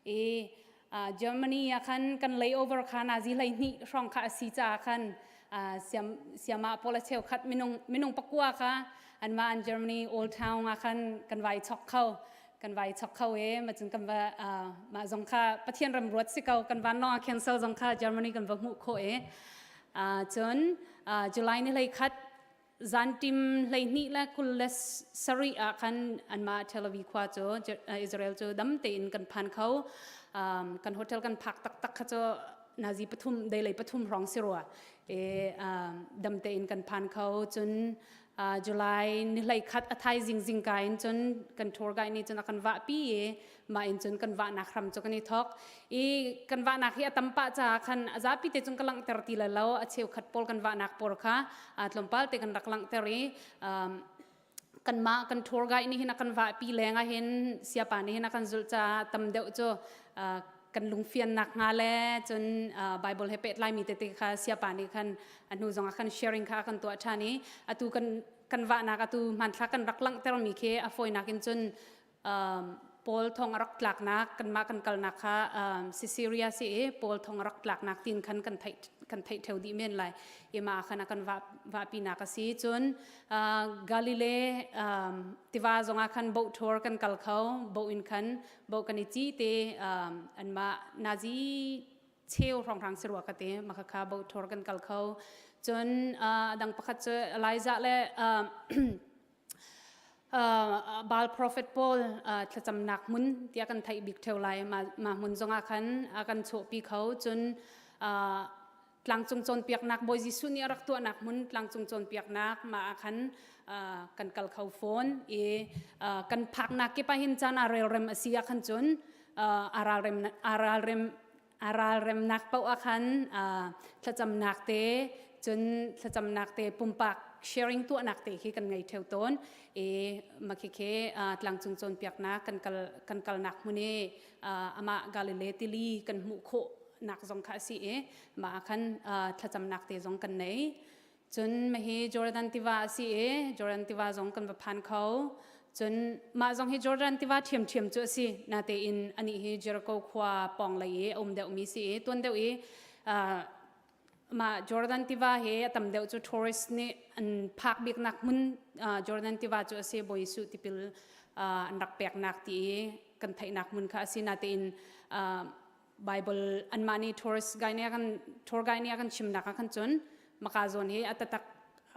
I uh, Germany ah khan kan layover kha nazi hleihnih hrawng kha a si caah khan uh, siam siama pawl a cheukhat minung minung pakua kha anmah an Germany old town ah khan kan vai chok kho kan vai chok kho e macun kan va uh, mah zong kha Pathian ram ruat si ko kan van lawng ah cancel zong kha Germany kan va hmuh khawh e uh, cun uh, July ni hlei khat Zantim 12 le 27 ah khan anmah Tel Aviv khua cu Israel cu dam tein kan phan kho. Um, kan hotel kan phak taktak kha cu nazi pathum deilei pathum hrawng si rua. E, um, dam tein kan phan kho. Cun uh, July ni hlei khat a thai zing zing ka in cun kan tour guide nih cun a kan vah pi i mah in cun kan vahnak hram cu kan i thawk i kan vahnak hi a tam pah caah khan a zapi te cun ka langhter ti lai lo a cheukhat pawl kan vahnak pawl kha tlawmpal te kan rak langhter i kanmah kan tour guide nih hin a kan vahpi leng ah hin siapa nih hin a kan zulh caah tam deuh cu kan lungfiannak hnga le cun Bible he pehtlaimi tete kha siapa nih khan a hnu zong ah khan sharing kha a kan tuah ṭhan i atu kan kan vahnak atu hmanthlak kan rak langhtermi khi a fawinak in cun um, Paul thong a rak tlaknak kanmah kan kalnak kha um, Caesarea si i Paul thong a rak tlaknak tin khan kan theih kan theih theo dih men lai ima khan a kan va vahpinak a si cun uh, Galilee um, tiva zongah khan boat tour kan kal kho boat in khan boat kan i ci te um, anmah Nazi cheu hrawnghrang si rua ka ti maka kha boat tour kan kal kho cun uh, dang pakhat cu Elijah le uh, Baal prophet pawl thlacamnak hmun tiah kan theih bik theo lai ma hmun zongah khan a kan chawhpi kho cun tlangcung cawnpiaknak Bawi Jesuh nih a rak tuahnak hmun tlangcung cawnpiaknak ma ah khan kan kal kho fawn i kan phaknak kip ah hin caan aa relrem a si ah khan cun aa ralrem aa ralrem A ralremnak paoh ah khan thlacamnak te cun thlacamnak te pumpak sharing tuahnak te khi kan ngei theo tawn i makhikhe tlangcung cawnpiaknak kan kal kan kalnak hmun i amah Galilee tili kan hmuh khawh nak zong kha a si i mah ah khan thlacamnak te zong kan nei. Cun mahi Jordan tiva a si i Jordan tiva zong kan va phan kho. Cun mah zong hi Jordan tiva ṭhiamṭhiam cu a si. Natein anih hi Jericho khua pawng lei i a um deuhmi si i tuan deuh i uh, mah Jordan tiva hi a tam deuh cu tourist nih an phak biknak hmun uh, Jordan tiva cu a si Bawi Jesuh tipil uh, an rak peknak ti i kan theihnak hmun kha a si. Natein uh, Bible anmah nih tourist guide nih a kan tour guide nih a kan chimnak ah khan cun maka zawn hi a tatak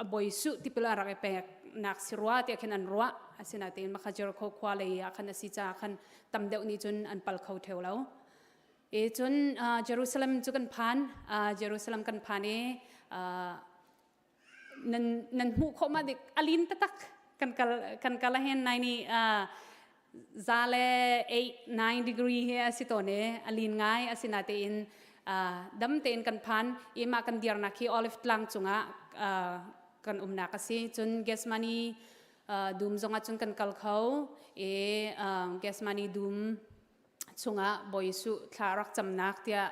a boi suh tipil a rak i pek nak si rua tiah khin an ruah asinain maka Jericho khua lei ah khan a si caah khan tam deuh nih cun an pal kho theo lo e cun Jerusalem cu kan phan Jerusalem kan phan i nan nan hmuh khawh ma dik alin tatak kan kal kan kal hen nai ni za le 8 9 degree he a si tawn e alin ngai asinatein dam tein kan phan i mah kan dirnak hi olive tlang cungah kan umnak a si cun Gethsemane dum zongah cun kan kal kho i Gethsemane dum chungah Bawi Jesuh thla rak camnak tiah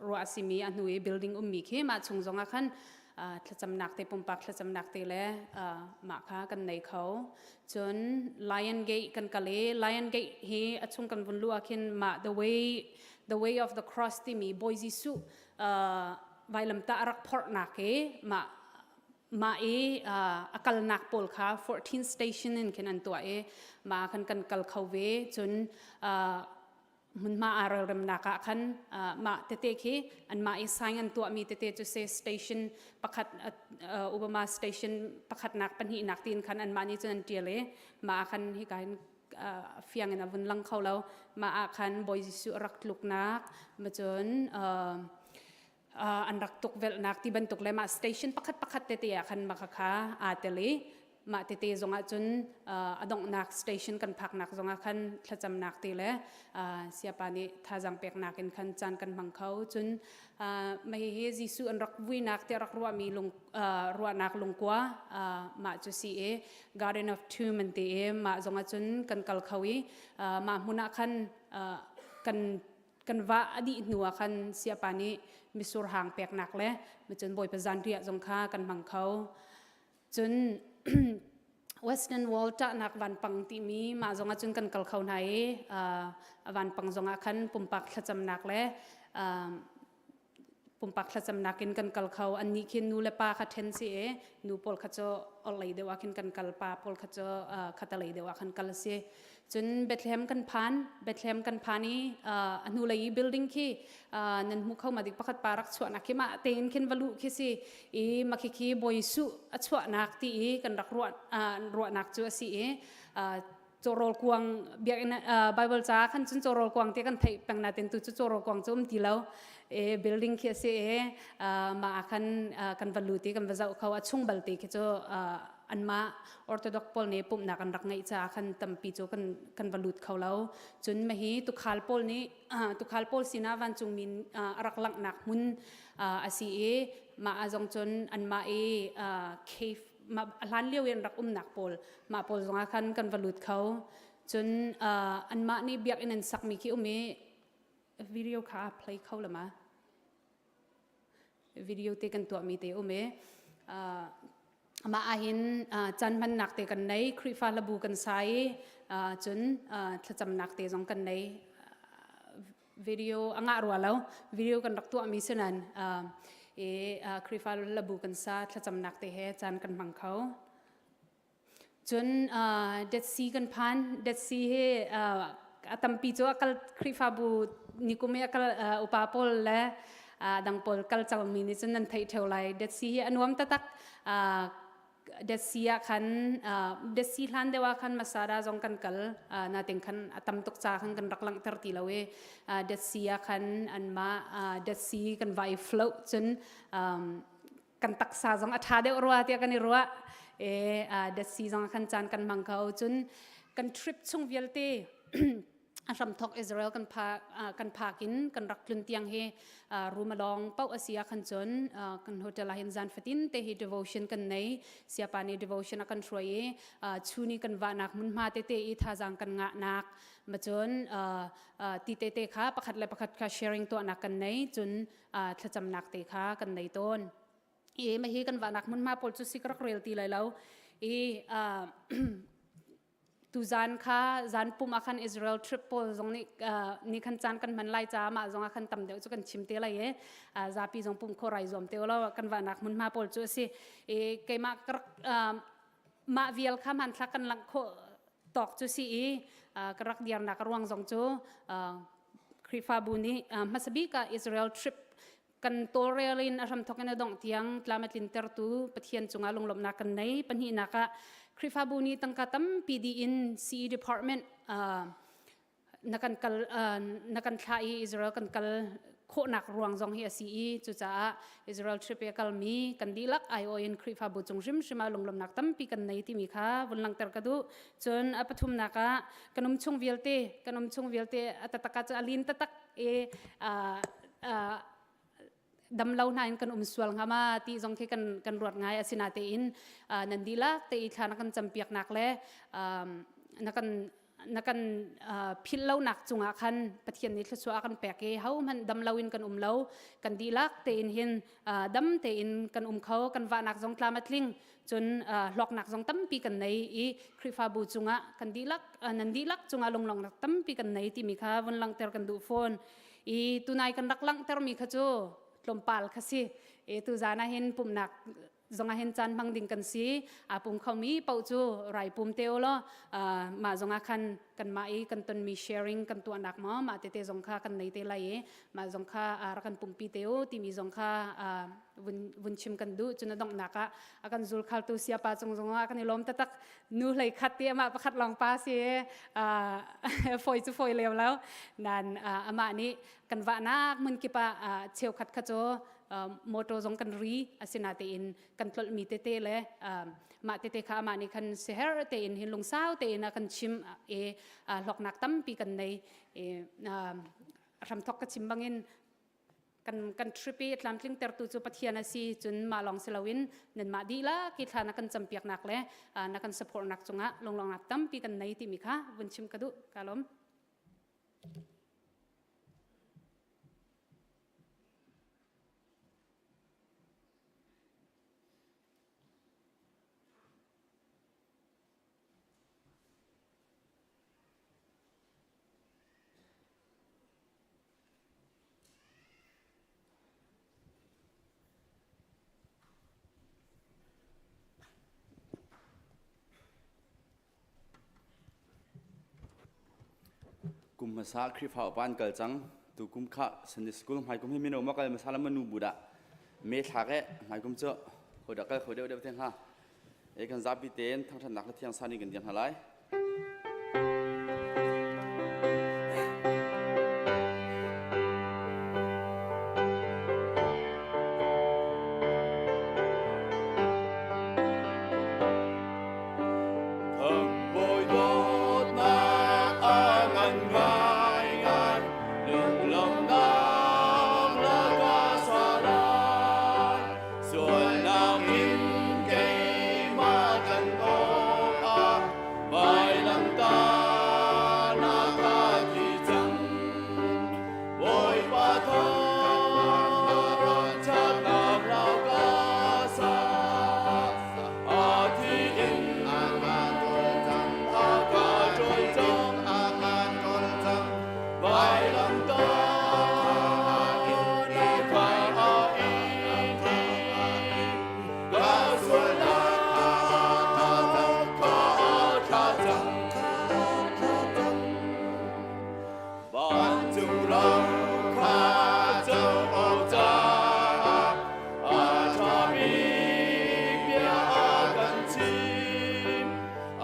ruah a simi a hnu i building ummi khi mah chung zongah khan thlacamnak te pumpak thlacamnak te le mah kha kan nei kho cun Lion Gate kan kal i Lion Gate hi a chung kan vun luh ah khin mah the way the way of the cross timi Bawi Jesuh vailamtah a rak phorhnak i mah mah i a kalnak pawl kha 14 station in khin an tuah i mah khan kan kal kho ve cun hmunhma aa relremnak ah khan mah tete khi anmah i sign an tuahmi tete cu se station pakhat Obama station pakhatnak pahnihnak tiin khan anmah nih cun an ṭial i mah ah khan hika hin fiang in a vun lang kho lo mah ah khan Bawi Jesuh a rak tluknak ma cun an rak tukvelhnak ti bantuk le mah station pakhat pakhat tete ah khan mah kha aa tel i. Mah tete zongah cun a donghnak station kan phaknak zongah khan thlacamnak te le siapa nih thazaang peknak in khan caan kan hmang kho. Cun mah hihi Jesuh an rak vuinak tiah rak ruahmi lung ruahnak lungkua mah cu si i Garden of Tomb an ti i mah zongah cun kan kal kho i mah hmun ah khan kan kan va a dih hnu ah khan siapa nih misur hang peknak le cun Bawipa zanriah zong kha kan hmang kho. Cun Western Wall ṭahnak vanpang timi mah zongah cun kan kal kho hna i a vanpang zongah khan pumpak thlacamnak le pumpak thlacamnak in kan kal kho. Annih khin nu le pa kha ṭhen si i nu pawl kha cu orhlei deuh ah khin kan kal, pa pawl kha cu khatalei deuh ah khan kal a si. Cun Bethlehem kan phan, Bethlehem kan phan i a hnulei i building khi nan hmu kho ma dik pakhat pa rak chuahnak khi mah tein khin va luh khi si i mah khi khi Bawi Jesuh a chuahnak ti i kan rak ruah ruahnak cu a si i cawrawl kuang biakinn Bible ca khan cun cawrawl kuang ti kan theih peng natin tu cu cawrawl kuang cu um ti lo e building khi a si i mah ah khan kan va lut i kan va zoh kho a chung balte khi cu anmah Orthodox pawl nih pumhnak an rak ngeih caah khan tampi cu kan kan va lut kho lo. Cun mahi tukhal pawl nih tukhal pawl sinah vancungmi a rak langhnak hmun a si i mah ah zong cun anmah i cave a hlan lio i an rak umnak pawl mah pawl zongah khan kan va lut kho. Cun anmah nih biakinn an sakmi khi um i video kha play kho la ma? Video te kan tuahmi te um i mah ahhin caan hmannak te kan nei Khrihfa hlabu kan sa i cun thlacamnak te zong kan nei video a ngah rua lo video kan rak tuahmi si nan i Khrihfa hlabu kan sa thlacamnak te he caan kan hmang kho Cun Dead Sea kan phan. Dead Sea hi a tampi cu a kal Khrihfabu nikum i a kal upa pawl le dang pawl kal cangmi nih cun nan theih ṭheo lai. Dead Sea hi a nuam taktak. Dead Sea ah khan Dead Sea hlan deuh ah khan Masada zong kan kal. Natin khan a tam tuk ca khan kan rak langhter ti lo i Dead Sea ah khan anmah Dead Sea kan va i float cun kan taksa zong a ṭha deuh rua tiah kan i ruah e Dead Sea zong khan caan kan hmang kho cun kan trip chung vialte a hramthok Israel kan phak kan phak in kan rak tlun tiang hi room along paoh a si ah khan cun kan hotel ah hin zan fatin te hi devotion kan nei siapa nih devotion a kan hruai i chuni kan vahnak hmunhma tete i thazaang kan ngahnak ma cun ti tete kha pakhat le pakhat kha sharing tuahnak kan nei cun thlacamnak te kha kan nei tawn i mah hi kan vahnak hmunhma pawl cu si ka rak rel ti lai lo i tuzan kha zan pum ah khan Israel trip pawl zong nih ni khan caan kan hman lai ca mah zong ah khan tam deuh cu kan chim te lai i zapi zong pum kho rai zuam te lo kan vahnak hmunhma pawl cu a si i keimah ka rak mah vial kha hmanthlak kan langh khawh tawk cu si i ka rak diarnak ruang zong cu Khrihfabu nih hmasa bik ah Israel trip kan tawlrel in a hramthawk in a dongh tiang tlam a tlintertu Pathian cungah lunglawmhnak kan nei. Pahnihnak ah Khrihfabu nih tangka tampi dih in CE department na kan kal na kan thlah i Israel kan kal khawhnak ruang zong hi a si i cucaah Israel trip i a kalmi kan dihlak aiawh in Khrihfabu cung hrimhrim ah lunglawmhnak tampi kan nei timi kha vun langhter ka duh. Cun a pathumnak ah kan um chung vialte kan um chung vialte a tatak ah cun a lin tatak i dam lo hna in kan um sual hnga ma ti zong khi kan kan ruat ngai asinatein nan dihlak te i thla na kan campiaknak le na kan na kan philh lonak cungah khan Pathian nih thluachuah a kan pek i hohmanh dam loin kan um lo kan dihlak tein hin dam tein kan um kho kan vahnak zong tlam a tling cun hlawknak zong tampi kan nei i Khrihfabu cungah kan dihlak nan dihlak cungah lunglawmhnak tampi kan nei timi kha vun langhter kan duh fawn i tunai kan rak langhtermi kha cu tlawmpal kha si i tuzan ah hin pumhnak zong ah hin caan hmang ding kan si aa pum khomi paoh cu rai pum te u law mah zong ah khan kanmah i kan tonmi sharing kan tuahnak maw mah tete zong kha kan nei te lai i mah zong kha rak kan pumpi te u timi zong kha vun vun chim kan duh cun a donghnak ah a kan zulkhaltu siapa cung zong ah kan i lawm taktak nu hlei khat ti amah pakhat lawng pa si foi cu foi leo lo nan amah nih kan vahnak hmun kip ah cheukhat kha cu motor zong kan ri asinatein kan tlolhmi tete le. Mah tete kha amah nih khan siher tein hin lungsau tein a kan chim i hlawknak tampi kan nei. I hramthok ka chim bangin kan kan trip i tlamtling tertu cu Pathian a si cun mah lawng si loin nanmah dihlak i thla na kan campiaknak le na kan supportnak cungah lunglawmhnak tampi kan nei timi kha vun chim ka duh. Ka lawm. Kum hmasa Khrihfa upa an kal cang. Tu kum kha Sunday school hmai kum hi mino ma kal hmasa la manu bu dah me thlak e hmai kum cu ho dah kal kho deuh deuh te hnga. E kan zapi tein thangthatnak le thiang sani kan dir hna lai. Bawi dawtnak a ngan ngaingai, lunglawmhnak lakah sa lai. Sualnak in keimah kan awkah vailamtah na ka thi cang. Bawipa thangṭhatnak lau ka sa. A thi in a ka ṭawl cang, a ka ṭawl cang, a ka ṭawl cang. Vailamtah na ka in ka sualnak ka thla cang. Vancung ram kha co awk caah a ṭha bik bia a kan chim. A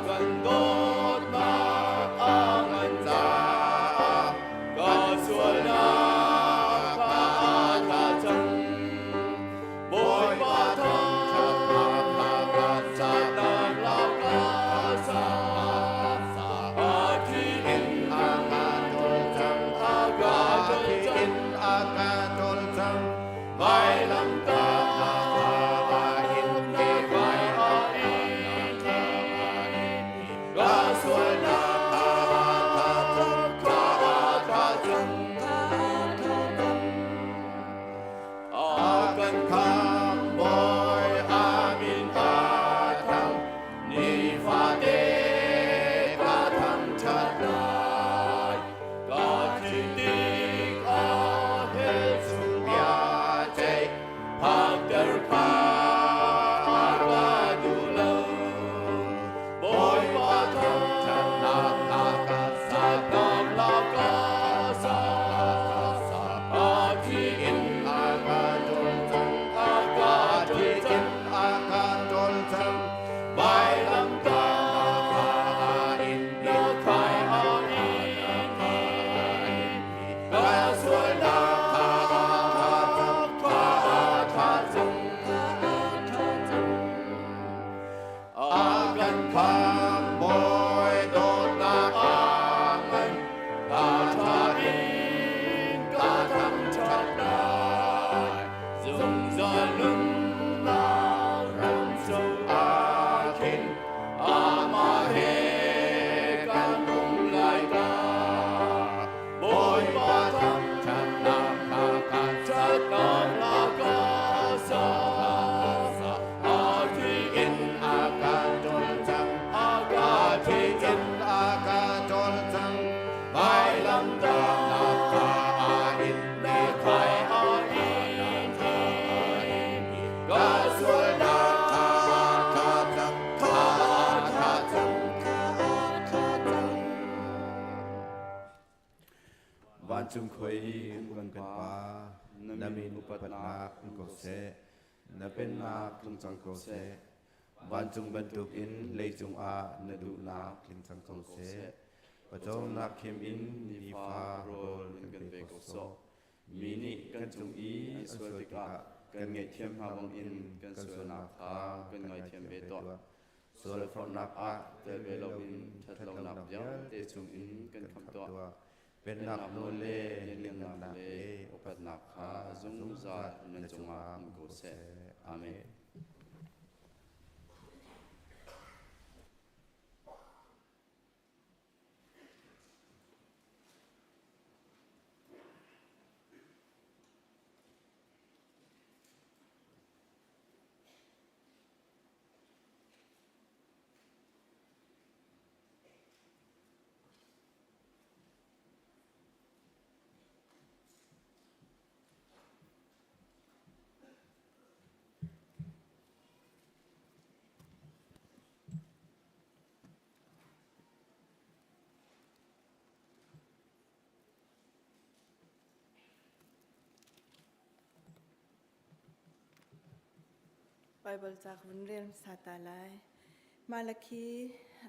kan dawtnak a ngan caah ka sualnak kha a tla cang. Bawipa thangṭhatnak lau ka sa. A thi in a ka ṭawl cang, a ka ṭawl cang, a ka ṭawl cang. Vailamtah in na ka in ka sualnak ka tla cang. A kan khamh Bawi a min a thang, nifate ka thangṭhat lai. Ka thih tikah hell chung biaceih phakter kha a ka duh lo. Bawipa thangṭhatnak a ka saknak lakah sa. A thi in a ka ṭawl cang, a ka ṭawl cang, a ka ṭawl cang. Vailamtah in na khai a in ka sualnak kha tha cang. A kan khamh Bawi dawtnak a ngan, ka ṭha in ka thangṭhat lai. Zungzal nunnak ram cu aa khin, amah he kan um lai ta. Bawipa thangṭhatnak ka ṭhatnak lakah sa. A thi in a ka ṭawl cang, a ka thi in a ka ṭawl cang. Vailamtahnak kha a in na kha a in ka sualnak kha tha cang, kha tha cang, kha tha cang. Vancung khua i um kan Pa, na min upatnak um ko seh. Na pennak tlung cang ko seh. Vancung bantukin leicung ah na duhnak tling cang ko seh. Pawcawmnak khim in nifa rawl kan pe ko sawh. Mi nih kan cung i an sual tikah. Kan ngaihthiam hna bangin kan sualnak kha kan ngaithiam ve tuah. Sual forhnak ah tel ve loin ṭhatlonak vialte chungin kan khamh tuah. Pennak nawl le lianngannak le upatnak kha zungzal nan cungah um ko seh. Amen. Baibal ca ka vun rel hmasa ta lai. Malakhi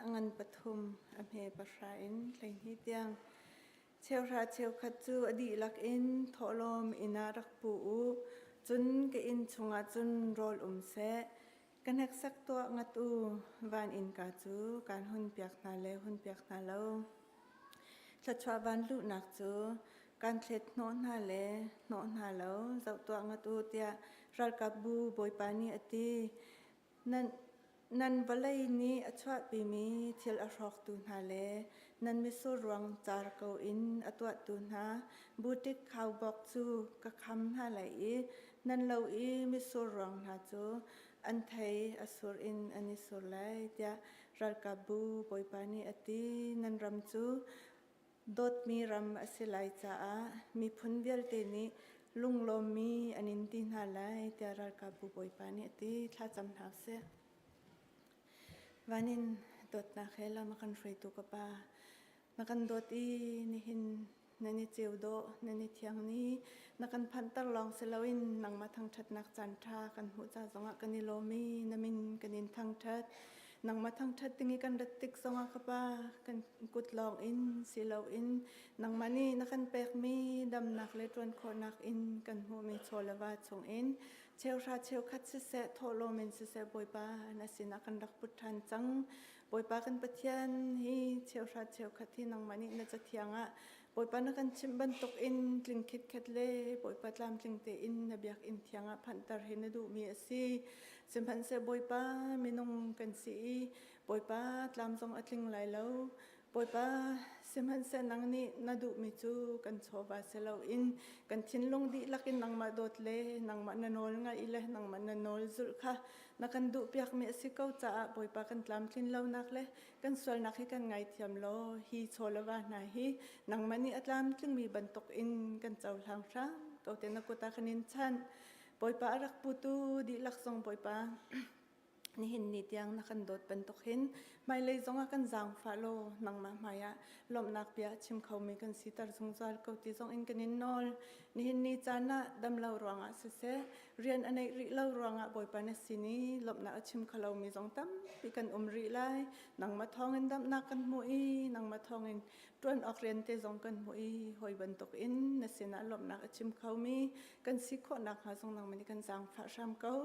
a ngan pathum a hme pahra in 12 tiang. Cheuhra cheukhat cu a dihlak in thawhlawm inn ah rak pu u. Cun ka inn chungah cun rawl um seh. Ka hneksak tuah ngat u, van innka cu kaan hunpiak hna le hunpiak hna lo. Thluachuah van luhnak cu kaan thlet hnawh hna le hnawh hna lo, zoh tuah ngat u, tiah ralkapbu Bawipa nih a ti. Nan, nan vawlei nih a chuahpimi thil a hrawktu hna le nan mitsur ruang car ko in a tuahtu hna butik khaubawk cu ka kham hna lai i nan lo i mitsur ruang hna cu an thei a sur in an i sur lai tiah ralkapbu Bawipa nih a ti. Nan ram cu dawtmi ram a si lai caah miphun vialte nih lunglawmmi an in ti hna lai tiah ralkapbu Bawipa nih a ti. Thlacam hna usih. Van in dawtnak he lam a kan hruaitu ka Pa, na kan dawt i nihin nan i ceu dawh, nan i thiang ni, na kan phanhter lawng si loin nangmah thangṭhatnak caan ṭha kan hmuh ca zongah kan i lawm i na min kan in thangṭhat. Nangmah thangṭhat ding i kan rat tik zongah ka Pa, kan kut lawng in si loin nangmah nih na kan pekmi damnak le ṭuan khawhnak in kan hmuhmi chaw le va chungin cheuhra cheukhat siseh, thawhlawm in siseh Bawipa na sinah kan rak put ṭhan cang. Bawipa kan Pathian hi cheuhra cheukhat hi nangmah nih na cathiang ah Bawipa na kan chimh bantuk in tling khitkhet le Bawipa tlamtling tein na biakinn thiang ah phanhter hi na duhmi a si. Sihmanhseh Bawipa minung kan si i Bawipa tlam zong a tling lai lo. Bawipa, sihmanhseh nang nih na duhmi cu kan chawva si loin kan thinlung dihlak in nangmah dawt le nangmah na nawl ngaih le nangmah na nawl zulh kha na kan duhpiakmi a si ko caah Bawipa kan tlamtlin lonak le kan sualnak hi kan ngaithiam law hi chaw le va hna hi nangmah nih a tlamtlingmi bantuk in kan cohlang hram ko te na kut ah kan in chanh. Bawipa a rak putu dihlak zong Bawipa Nihin ni tiang na kan dawt bantuk hin hmailei zongah kan zaangfah law nangmah hmaiah lawmhnak bia a chim khomi kan siter zungzal ko ti zong in kan in nawl. Nihin ni caan ah damlo ruangah siseh, rian a neih rih lo ruangah Bawipa na sin i lawmhnak a chim kho lomi zong tampi kan um rih lai. Nangmah thawngin damnak kan hmuh i nangmah thawngin ṭuan awk rian te zong kan hmuh i hawi bantuk in na sinah lawmhnak a chim khomi kan si khawh nakhnga zong nangmah nih kan zaangfah hram ko.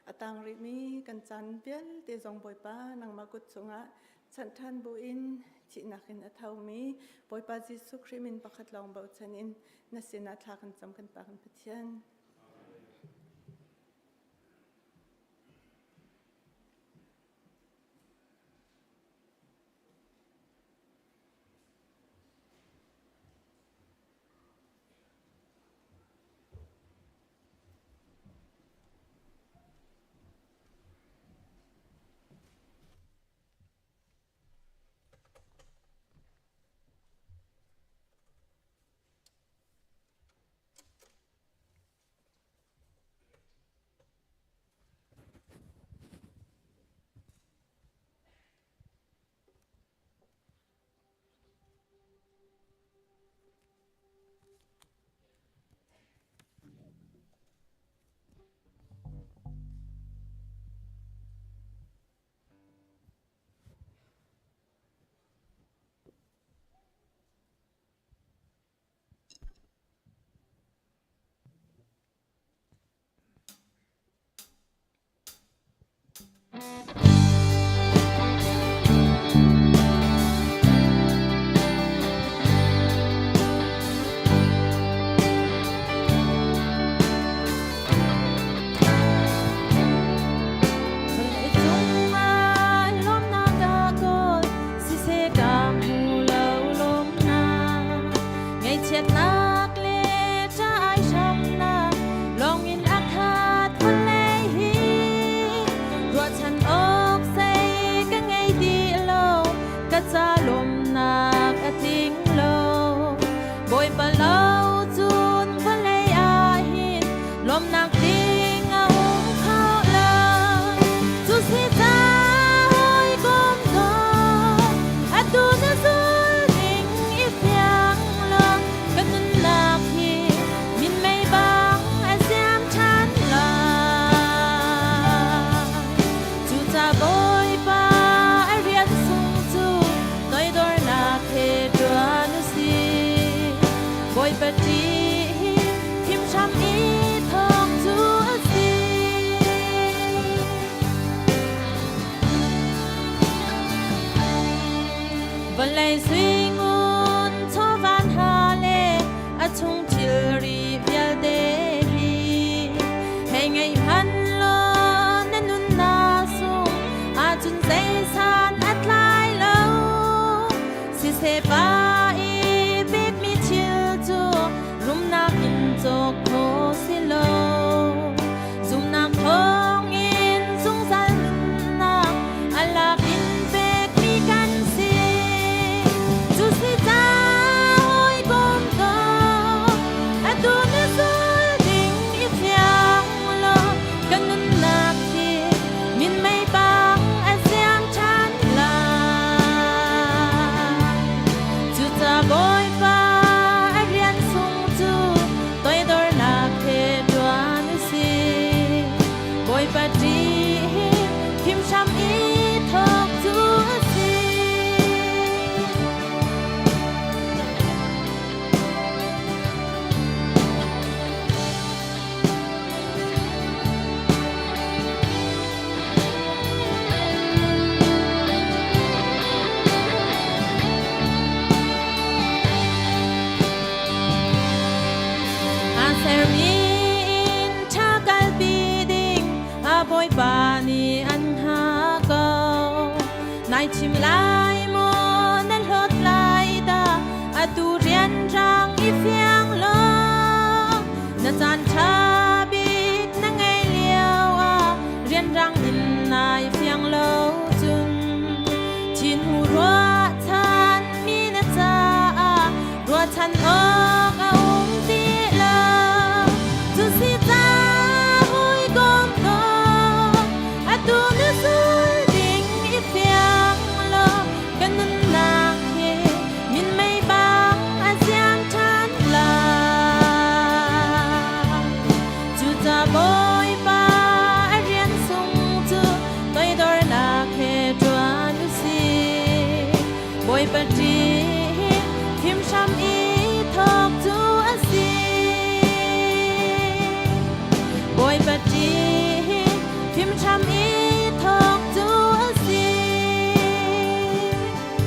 A tang rihmi kan caan vialte zong Bawipa nangmah kut chungah chanh ṭhan buin thihnak in a thomi Bawipa Jesuh Khrih min pakhat lawng bochan in na sinah thla kan cam kan Pa kan Pathian. Ngaihchiatnak le ṭah hramnak lawngin a khat vawlei hi ruahchan awk zei ka ngei ti lo ka ca lawmnak a tling lo Bawipa lo cun vawlei ah hin lawmnak ding a um kho lo cu si ca hawikom dawt atu na zul ding i fiang law ka nunnak hi minmei bang a ziam ṭhan lai. Cuca Bawipa a rian sung cu toidornak he ṭuan u sih. Bawipa ṭih hi thimhram i thawk cu a si. Vawlei suingun chawvan ha le a chung thilri vialte hi hei ngei hmanh law na nunnak sung ahcun zeisan a tlai lo siseh pa i pekmi thil cu rumnak in cawk khawh si lo zumnak thawngin zungzal nunnak a lak in pekmi kan si cu si ca hawikom ko atu na zul ding i fiang law kan nunnak hi minmei bang a ziam ṭhan lai cuca Bawipa a rian sung cu toidornak he ṭuan u sih Bawipa ṭih hi thimhram i thawk cu a si. A sermi in ṭha kalpi ding a Bawipa nih an hngah ko. Nai chim lai maw na hlawt lai dah atu rianrang i fiang law na caan ṭha bik na ngei lio ah rianrang in nai fiang lo cun thin hu ruahchan mi na caah ruahchan awk a um ti lo cu si ca hawikom dawt atu na zul ding i fiang law kan nunnak hi minmei bang a ziam ṭhan lai cuca Bawipa a rian sung cu toidornak he ṭuan u sih Bawipa ṭih hi thimhram i thawk cu a si. Bawipa ṭih hi thimhram i thawk cu a si.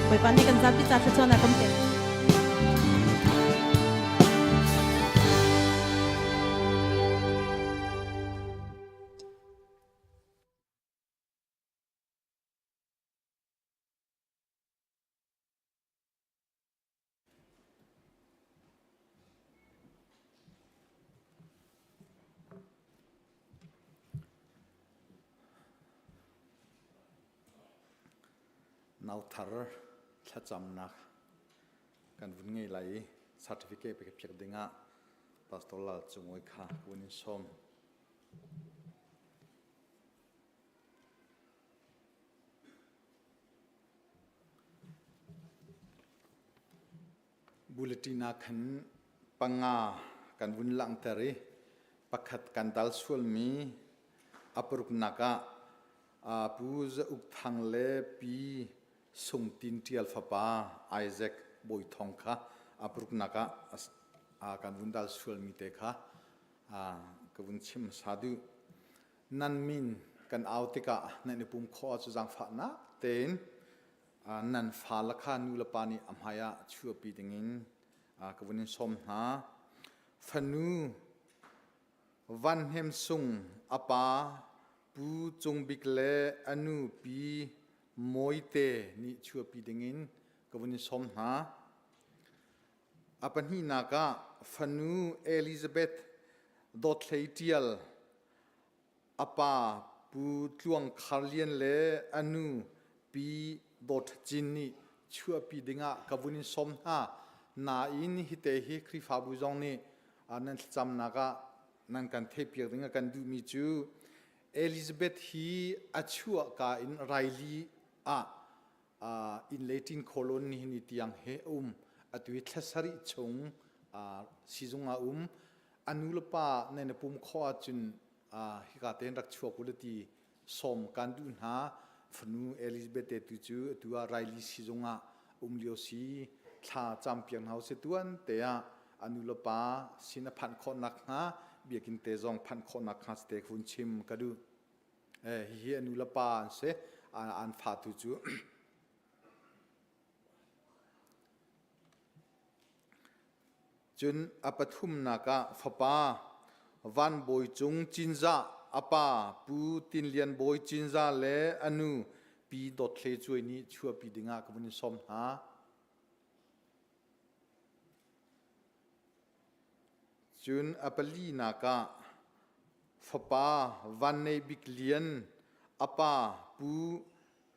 Bawipa nih kan zapi ca thluachuahnak kan pek. Nauthar thlacamnak kan vun ngei lai i certificate pe piak dingah Pastor Lal Cung Oi kha vun in sawm. Bulletin ah khan panga kan vun langhter i pakhat kan dal sualmi a paruknak ah Pu Za Uk Thang le Pi Sung Tin Ṭial fapa Isaac Bawi Thawng kha a paruknak ah kan vun dal sualmi te kha ka vun chim hmasa duh. Nan min. Kan au tikah nan i pum khawh ahcun zaangfahnak tein nan fale kha nu le pa nih a hmai ah chuahpi dingin ka vun in sawm hna. Fanu Van Hnem Sung a pa Pu Cung Bik le a nu Pi Mawite nih chuahpi dingin ka vun in sawm hna. A pahnihnak ah fanu Elizabeth Dawt Hlei Ṭial A pa Pu Tluang Khar Lian le a nu Pi Dawt Cin nih chuahpi dingah ka vun in sawm hna. Nain hite hi Khrihfabu zong nih nan thlacamnak ah nan kan theihpiak ding a kan duhmi cu Elizabeth hi a chuahka in Riley ah inn le ṭin khawlawn nihin ni tiang he a um. Atu hi thla sarih chung sizung ah um. A nu le pa nan i pum khawh ahcun hika tein rak chuak u ti sawm kan duh hna. Fanu Elizabeth te tu cu atu ah Riley sizung ah um lio si. Thla campiak hna usih tuan te ah a nu le pa sin a phanh khawh nakhnga biakinn te zong phanh khawh nakhnga te hun chim ka duh. Hihi a nu le pa an si. An fa tu cu Cun a pathumnak ah fapa Van Bawi Cung Cinzah a pa Pu Tin Lian Bawi Cinzah le a nu Pi Dawt Hle Cuai nih chuahpi dingah ka vun in sawm hna. Cun a palinak ah fapa Van Nei Bik Lian a pa Pu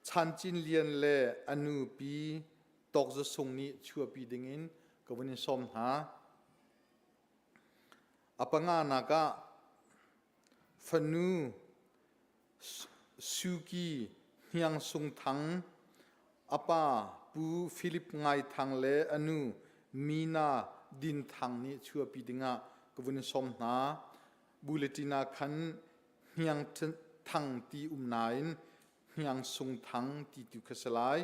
Chan Cin Lian le a nu Pi Tawk Za Sung nih chuahpi dingin ka vun in sawm hna. A panganak ah fanu Suki Hniang Sung Thang, a pa Pu Philip Ngai Thang le a nu Mina Din Thang nih chuahpi dingah ka vun in sawm hna. Bulletin ah khan Hniang Thang ti um nain Hniang Sung Thang ti tu kha si lai.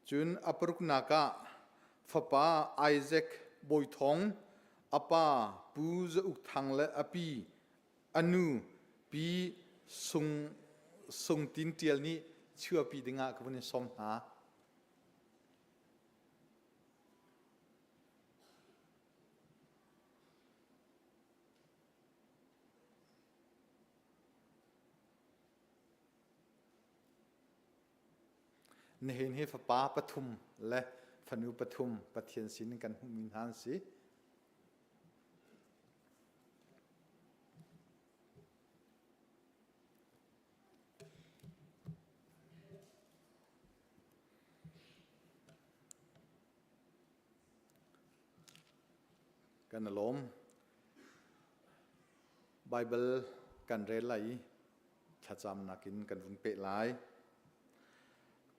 Cun a paruknak ah fapa Isaac Bawi Thawng, a pa Pu Za Uk Thang le a pi a nu Pi Sung Sung Tin Ṭial nih chuahpi dingah ka vun in sawm hna. Nihin hi fapa pathum le fanu pathum Pathian sin in kan hmuhmi hna an si. Kan i lawm. Baibal kan rel lai i thlacamnak in kan vun peh lai.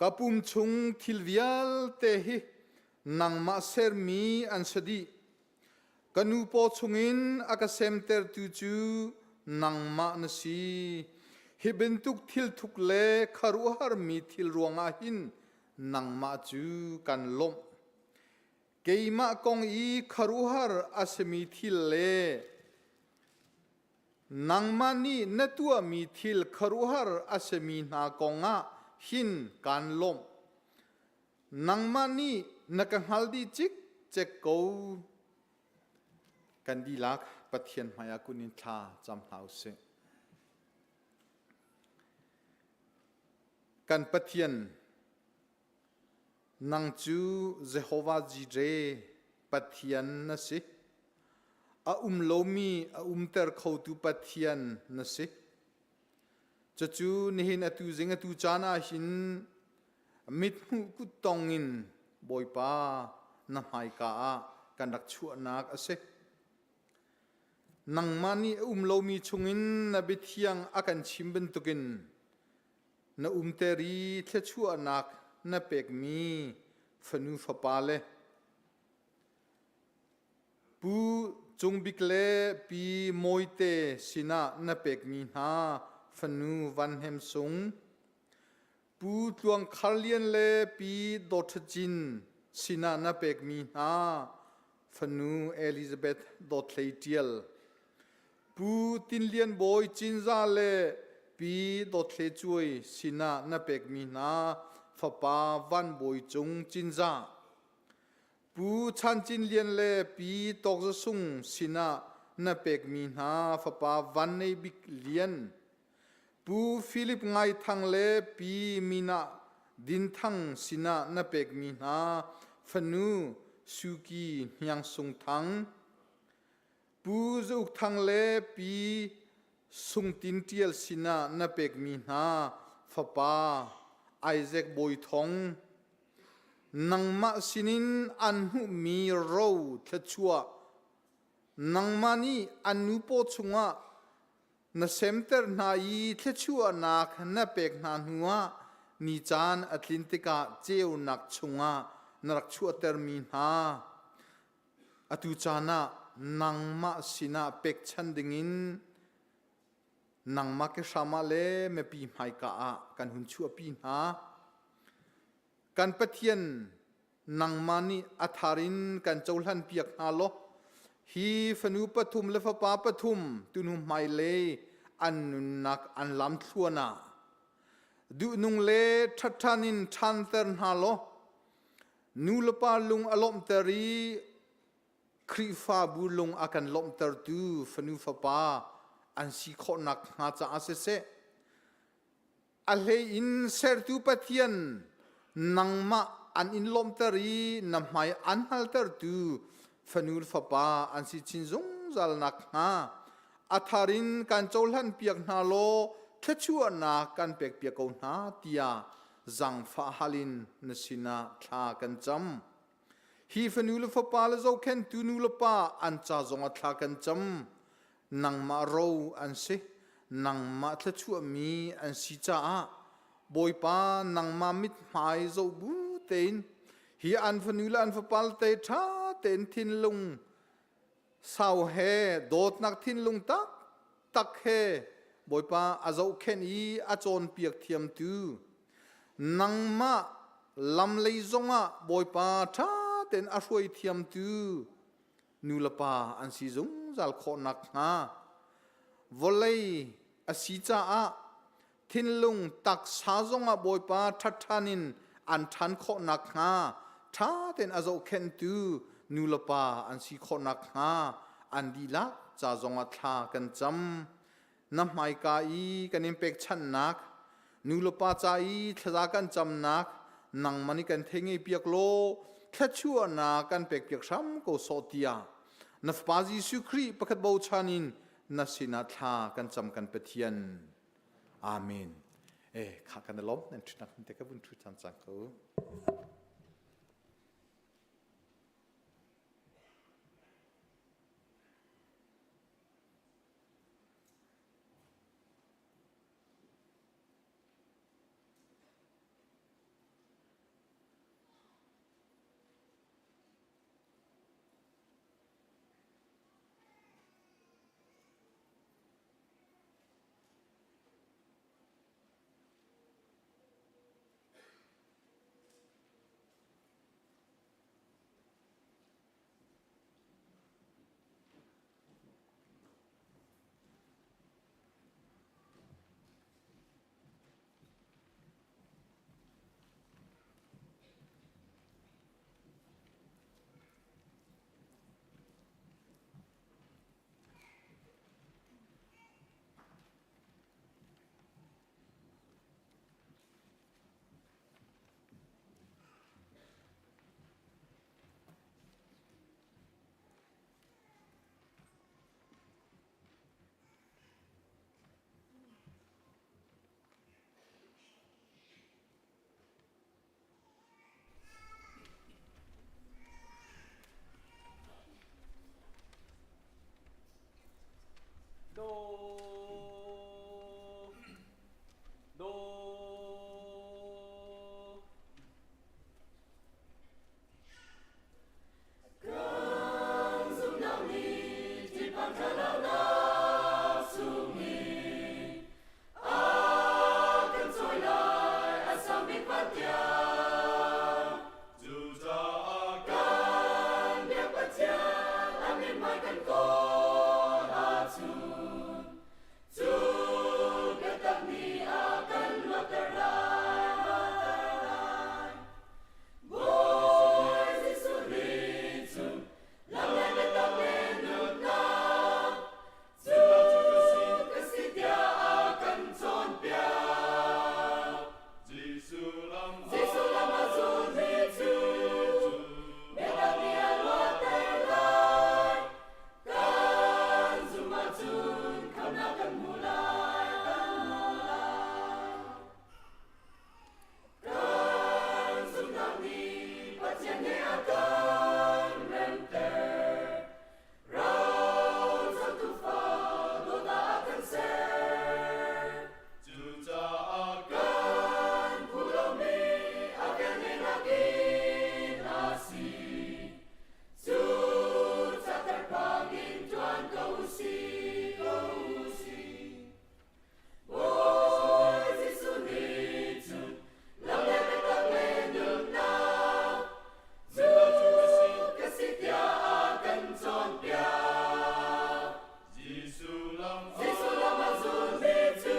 Ka pum chung thil vialte hi nangmah sermi an si dih. Ka nu paw chungin a ka semtertu cu nangmah na si. Hi bantuk thil thuk le khuaruahharmi thil ruangah hin nangmah cu kan lawmh. Keimah kong i khuaruahhar a simi thil le Nangmah nih na tuahmi thil khuaruahhar a simi hna kongah hin kaan lawmh. Nangmah nih na ka hngal dih cikcek ko. Kan dihlak Pathian hmaiah kun in thla cam hna u sih. Kan Pathian, Nang cu Jehovah Jireh Pathian na si. A um lomi a umter khotu Pathian na si. Cucu nihin atu zing atu caan ah hin mithmuh kuttong in Bawipa na hmaika ah kan rak chuahnak a si. Nangmah nih a um lomi chungin na biathiang a kan chim bantukin na umter i thluachuahnak na pekmi fanu fapa le Pu Cung Bik le Pi Mawite sinah na pekmi hna fanu Van Hnem Sung, Pu Tluang Khar Lian le Pi Dawt Cin sinah na pekmi hna fanu Elizabeth Dawt Hlei Ṭial, Pu Tin Lian Bawi Cinza le Pi Dawt Hle Cuai sinah na pekmi hna fapa Van Bawi Cung Cinza. Pu Chan Cin Lian le Pi Tawk Za Sung sinah na pekmi hna fapa Van Nei Bik Lian. Pu Philip Ngai Thang le Pi Mina Din Thang sinah na pekmi hna fanu Suki Hniang Sung Thang. Pu Za Uk Thang le Pi Sung Tin Ṭial sinah na pekmi hna fapa Isaac Bawi Thong, nangmah sinin an hmuhmi ro thluachuah nangmah nih an nupaw chungah na semter hna i thluachuahnak na pek hna hnuah ni caan a tlin tikah ceunak chungah na rak chuahtermi hna Atu caan ah nangmah sinah pekchanh dingin nangmah ke hram ah le mipi hmaika ah kan hun chuahpi hna. Kan Pathian nangmah nih a thar in kan cohlan piak hna law hi fanu pathum le fapa pathum tunu hmailei an nunnak an lamthluan ah duhnung le ṭhatṭhan in ṭhanter hna law Nu le pa lung a lawmhter i Khrihfabu lung a kan lawmhtertu fanu fapa an si khawhnak hnga caah siseh, a hlei in sertu Pathian nangmah an in lawmhter i na hmai an hngaltertu fanu le fapa an si chin zungzal nakhnga a thar in kan cohlan piak hna law thluachuahnak kan pek piak ko hna tiah zangfah hal in na sinah thla kan cam. Hi fanu le fapa le zohkhenhtu nu le pa an ca zongah thla kan cam. Nangmah ro an si, nangmah thluachuahmi an si caah Bawipa nangmah mithmai zoh bu tein hi an fanu le an fapa le te ṭha tein thinlung sau he dawtnak thinlung taktak he Bawipa a zohkhenh i a cawnpiak thiamtu nangmah lamlei zongah Bawipa ṭha tein a hruai thiamtu nu le pa an si zungzal khawh nakhnga vawlei a si caah thinlung taksa zongah Bawipa ṭhatṭhan in an ṭhan khawh nakhnga ṭha tein a zohkhenhtu nu le pa an si khawh nakhnga an dihlak ca zongah thla kan cam. Na hmaika i kan in pekchanhnak, nu le pa ca i thlaza kan camnak, nangmah nih kan thei ngei piak law thluachuahnak kan pek piak hram ko sawh tiah na Fapa Jesuh Khrih pakhat bochan in na sinah thla kan cam kan Pathian. Amen. Eh, kha kan lom nan ṭhutnak te ka vun ṭhu cang cang ko. Pathian he a kan remter. Ro tufa dawt ah a kan ser. Cucaah kan phu lomi a velnge nakin a si. Cu cater bangin ṭuan ko u sih, ko u sih. Bawi Jesuh nih cun lam le biatak le nunnak cu ka si tiah a kan cawnpiak. Jesuh lam a zulmi cu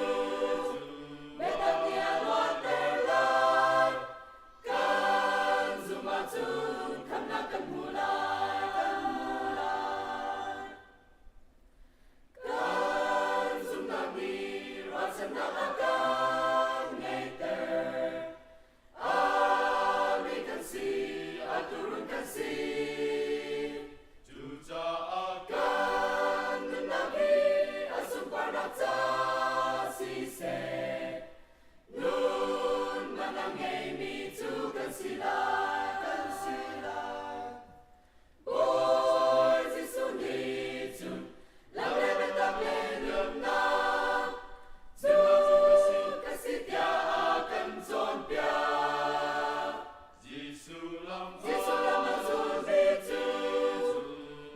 biatak nih a luatter lai. Kan zumh ahcun khamhnak kan hmu lai, kan hmu lai. Kan zumhnak nih ruahchannak a kan ngeihter. A mi kan si, a tuurun kan si. Cucaah kan nunnak hi a sunparnak ca siseh, nun man a ngeimi cu kan si lai, kan si lai. Bawi Jesuh nih cun lam le biatak le nunnak cu ka si tiah a kan cawnpiak. Jesuh lam a zulmi cu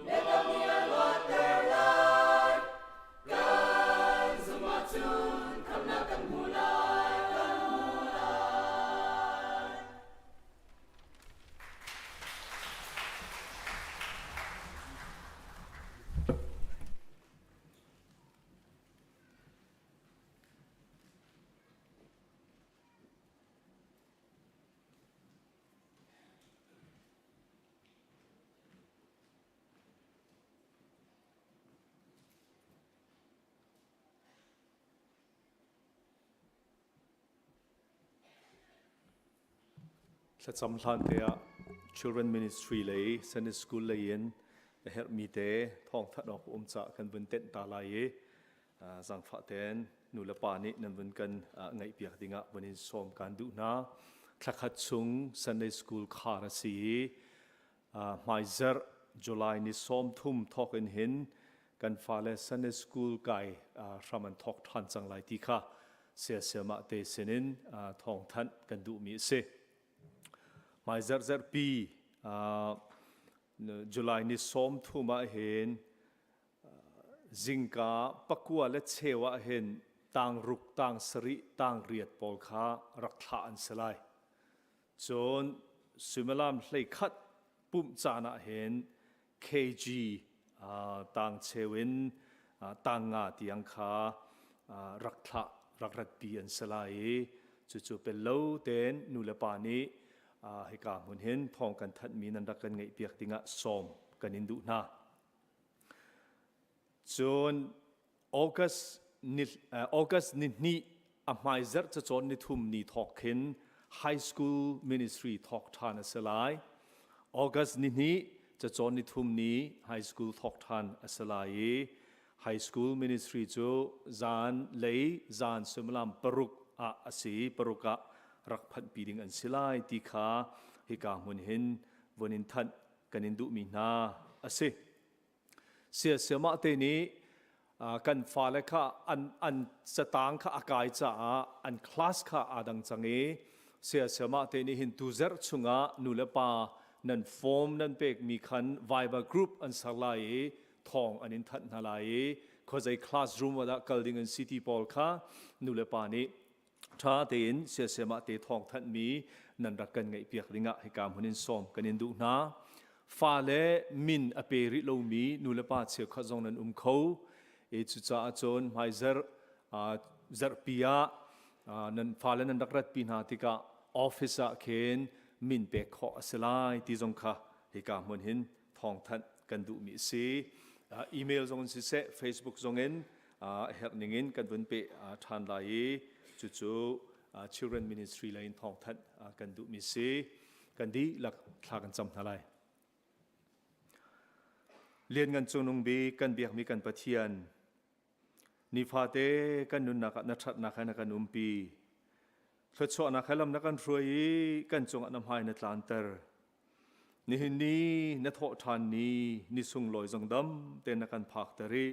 biatak nih a luatter lai. Kan zumh ahcun khamhnak kan hmu lai, kan hmu lai. Thlacam hlan te ah Children Ministry lei Sunday School lei in a herhmi te thawngthanh awk um ca kan vun tenh ta lai i zangfah ten nu le pa nih nan vun kan ngaihpiak dingah vun in sawm kan duh hna. Thlakhat chung Sunday School khar a si i hmaizarh July ni 30 thawk in hin kan fale Sunday School kai hram an thawk ṭhan cang lai ti kha siasiamah te sinin thawngthanh kan duhmi a si. Hmaizarh zarhpi July ni 30 ah hin zingka pakua le cheu ah hin tangruk, tang sarih, tang riat pawl kha rak thlah an si lai. Cun suimilam 11 pumh caan ah hin KG tang cheu in tang nga tiang kha rak thlah rak ratpi an si lai i cucu pel lo tein nu le pa nih hika hmun hin thawng kan thanhmi nan rak kan ngeihpiak dingah sawm kan in duh hna. Cun August ni August ni hnih a hmaizarh cacawn ni thum ni thawk khin high school ministry thawk ṭhan a si lai. August ni hnih cacawn ni thum ni high school thawk ṭhan a si lai i high school ministry cu zan lei zan suimilam paruk ah a si paruk ah rak phanhpi ding an si lai ti kha hika hmun hin vun in thanh kan in duhmi hna a si. Siasiamah te nih kan fale kha an an catang kha a kai caah an class kha aa dang cang i siasiamah te nih hin tuzerh chungah nu le pa nan form nan pekmi khan Viber group an ser lai i thawng an in thanh hna lai i khuazei classroom ah dah kal ding an si ti pawl kha nu le pa nih ṭha tein siasem ah te thawng thanhmi nan rak kan ngaihpiak dingah hika hmun in sawm kan in duh hna. Fale min a pe rih lomi nu le pa cheukhat zong nan um kho. E cucaah cun hmaizarh zarhpi ah nan fale nan rak ratpi hna tikah office ah khin min pek khawh a si lai ti zong kha hika hmun hin thawngthanh kan duhmi a si. Email zong in siseh, Facebook zong in a herh ningin kan vun peh ṭhan lai i cucu Children Ministry lei in thawngthanh kan duhmi si. Kan dihlak thla kan cam hna lai. Lianngan Cungnung Bik kan biakmi kan Pathian, nifate kan nunnak ah na ṭhatnak he na kan umpi. Thluachuahnak he lam na kan hruai i kan cungah na hmai na tlanter. Nihin ni na thawh ṭhan ni ni sunglawi zong dam te na kan phak ter i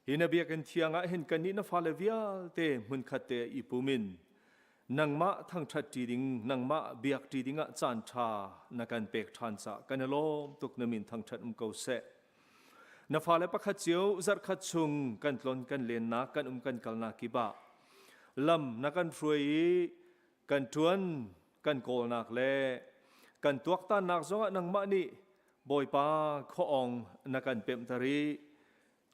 hi na biakinn thiang ah hin kannih na fale vialte hmunkhat te i pum in nangmah thangṭhat ṭi ding nangmah biak ṭi ding ah caan ṭha na kan pek ṭhan caah kan i lawm tuk. Na min thangṭhat um ko seh. Na fale pakhat cio zarhkhat chung kan tlon kan lennak kan um kan kalnak kip ah lam na kan hruai i kan ṭuan kan kawlnak le kan tuaktannak zongah nangmah nih Bawipa khuaawng na kan pemhter i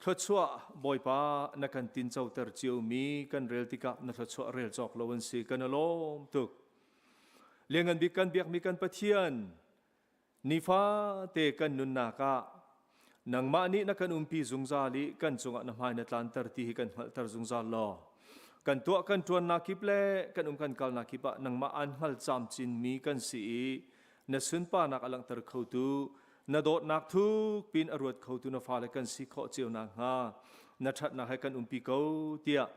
thluachuah Bawipa na kan tincoter ciomi kan rel tikah na thluachuah rel cawk lo an si. Kan i lawm tuk. Lianngan bik kan biakmi kan Pathian, Nifate kan nunnak ah nangmah nih na kan umpi zungzal i kan cungah na hmai na tlanter ti hi kan hngalhter zungzal law kan tuah kan ṭuannak kip le kan um kan kalnak kip ah nangmah aan hngal camcinmi kan si i na sunparnak a langhter khotu na dawtnak thuk pin a ruat khotu na fale kan si khawh cio nakhnga na ṭhatnak he kan umpi ko tiah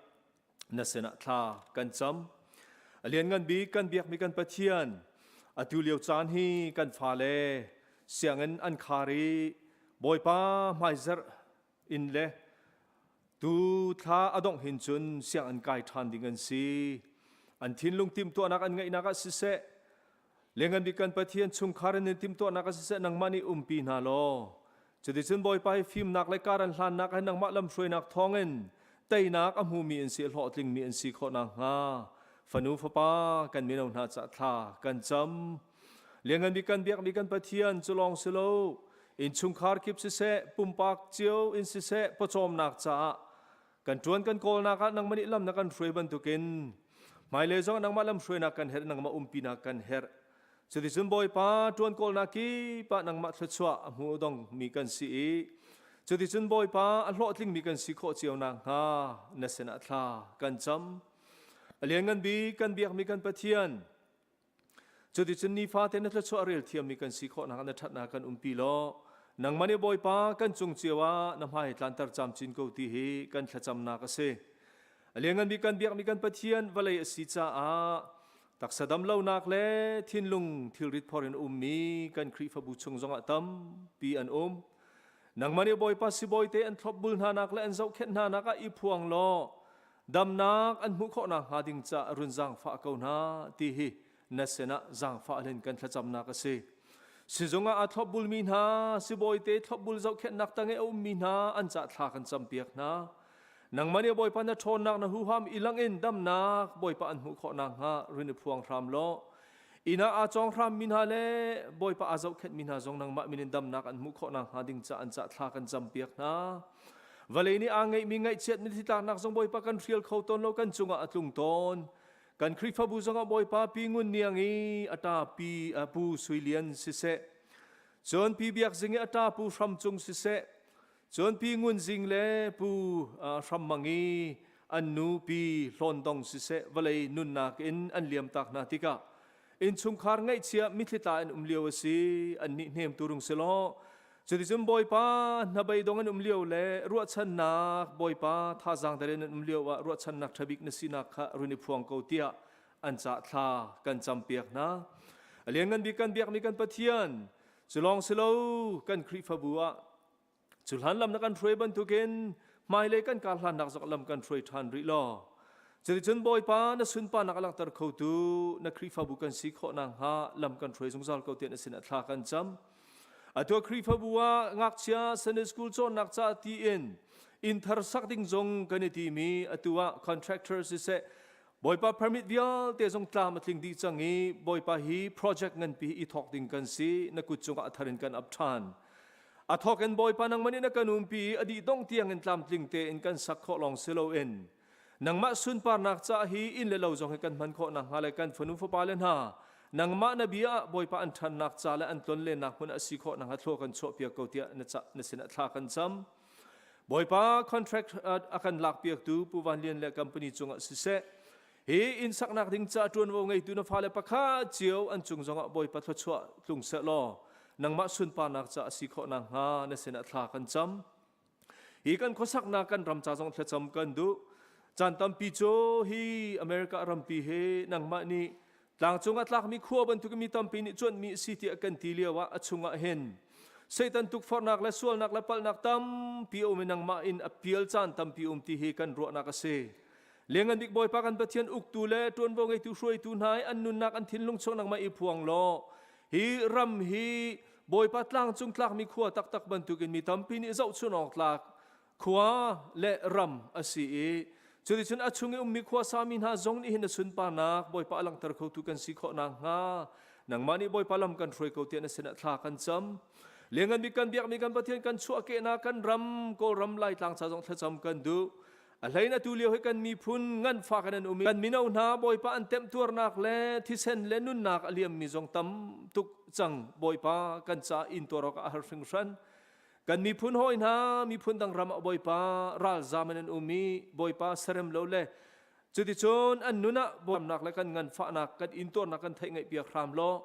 na sinah thla kan cam. A lianngan bik kan biakmi kan Pathian, atu lio caan hi kan fale sianginn an khar i Bawipa hmaizarh in le tu thla a dongh hin cun sianginn kai ṭhan ding an si. An thinlung timhtuahnak an ngeihnak ah siseh, Lianngan bik kan Pathian chungkhar in timhtuahnak ah siseh nangmah nih umpi hna law cuticun Bawipa hi fimnak le kar an hlannak he nangmah lamhruainak thawngin teinak a hmumi an si hlawhtlingmi an si khawh nakhnga fanu fapa kan mino hna ca thla kan cam. Lianngan bik kan biakmi kan Pathian cu lawng si lo innchungkhar kip siseh pumpak cio in siseh pawcawmnak caah kan ṭuan kan kawlnak ah nangmah nih lam na kan hruai bantukin hmailei zong nangmah lam hruainak kan herh, nangmah umpinak kan herh. Cuticun Bawipa ṭuan kawlnak kip ah nangmah thluachuah a hmu dongmi kan si i cuticun Bawipa a hlawhtlingmi kan si khawh cio nakhnga na sinah thla kan cam. A lianngan bik kan biakmi kan Pathian, Cuticun nifate na thluachuah rel thiammi kan si khawhnak na ṭhatnak kan umpi law nangmah nih Bawipa kan cung cio ah na hmai tlanter camcin ko ti hi kan thlacamnak a si. A lianngan bik kan biakmi kan Pathian, vawlei a si caah taksa damlonak le thinlung thilrit phor in ummi kan Khrihfabu chung zongah tampi an um. Nangmah nih Bawipa sibawi te an thlopbul hnanak le an zohkhenh hnanak ah i phuang law damnak an hmuh khawh nakhnga ding caah run zaangfah ko hna ti hi na sinah zaangfah len kan thlacamnak a si. Sizung ah aa thlopbulmi hna, sibawi te thlopbul zohkhenhnak tang i a ummi hna an cah thla kan campiak hna. Nangmah nih Bawipa na ṭhawnnak na huham i lang in damnak Bawipa an hmuh khawh nakhnga run i phuang hram law inn ah aa cawng hrammi hna le Bawipa aa zohkhenhmi hna zong nangmah min in damnak an hmuh khawh nakhnga ding ca an cah thla kan campiak hna. Vawlei nih aa ngeihmi ngaihchiat mithitlaknak zong Bawipa kan hrial kho tawn lo, kan cungah a tlung tawn. Kan Khrihfabu zongah Bawipa pi Ngun Niang i a ṭa pi Pu Sui Lian siseh, cun Pi Biak Zing i a ṭa Pu Hram Cung siseh, cun Pi Ngun Zing le Pu Hram Mang i an nu Pi Hlawn Dong siseh vawlei nunnak in an liamtak hna tikah innchungkhar ngaihchia mitthli tla in um lio a si. Annih hnemtu rung si law cuticun Bawipa hnabeidong an um lio le ruahchannak Bawipa thazaang der in an um lio ah ruahchannak ṭhabik na sinak kha run i phuang ko tiah an cah thla kan campiak hna. A lianngan bik kan biakmi kan Pathian, cu lawng si lo kan Khrihfabu ah Cu hlan lam na kan hruai bantukin hmailei kan kar hlannak zong lam kan hruai ṭhan rih law cuticun Bawipa na sunparnak a langhter khotu na Khrihfabu kan si khawh nakhnga lam kan hruai zungzal ko tiah na sinah thla kan cam. Atu Khrihfabu ah ngakchia Sunday school cawnnak ca tiin inn thar sak ding zong kan i timi atu ah contractor siseh Bawipa permit vialte zong tlam a tling dih cang i Bawipa hi project nganpi i thawk ding kan si na kut cungah a thar in kan ap ṭhan. A thawk in Bawipa nangmah nih na kan umpi i a dih dongh tiang in tlamtling tein kan sak khawh lawng si loin nangmah sunparnak caah hi inn le lo zong hi kan hman khawh nakhnga le kan fanu fapale hna nangmah na bia ah Bawipa an ṭhannak ca le an tlonlennak hmun a si khawh nakhnga thlua kan chuahpiak ko tiah na, ca, na sinah thla kan cam. Bawipa contract a kan lakpiaktu Pu Van Lian le company cungah siseh hi inn saknak ding ca ṭuanvo ngeitu na fale pakhat cio an cung zongah Bawipa thluachuah tlung seh law nangmah sunparnak ca a si khawh nakhnga na sinah thla kan cam. Hi kan khuasaknak kan ram ca zong thlacam kan duh. Caan tampi cu hi America rampi he nangmah nih. Tlangcung a tlakmi khua bantuk mi tampi nih cuanhmi a si tiah kan ti lio ah a chungah hin Satan tukforhnak le sualnak le palhnak tampi a um i nangmah in a pial caan tampi um ti hi kan ruahnak a si. Lianngan bik Bawipa kan Pathian uktu le ṭuanvo ngeitu hruaitu hna i an nunnak an thinlung chung nangmah i phuang law hi ram hi Bawipa tlangcung tlakmi khua taktak bantukin mi tampi nih zohchun awk tlak khua le ram a si i cuticun a chung i ummi khuasami hna zong nih hin a sunparnak Bawipa a langhter khotu kan si khawh nakhnga nangmah nih Bawipa lam kan hruai ko tiah na sinah thla kan cam. Lianngan bik kan biakmi kan Pathian kan chuahkehnak kan ram Kawlram Laitlang ca zong thlacam kan duh. A hlein atu lio hi kan miphun nganfak in an um i kan mino hna Bawipa an temhtuarnak le thisen le nunnak a liammi zong tam tuk cang Bawipa kan ca intuar awk ah a har hringhran. Kan miphun hawi hna miphun dang ram ah Bawipa ralzam in an um i Bawipa serem lo le cuticun an nun ah bawmnak le kan nganfahnak kan intuarnak kan theih ngaihpiak hram law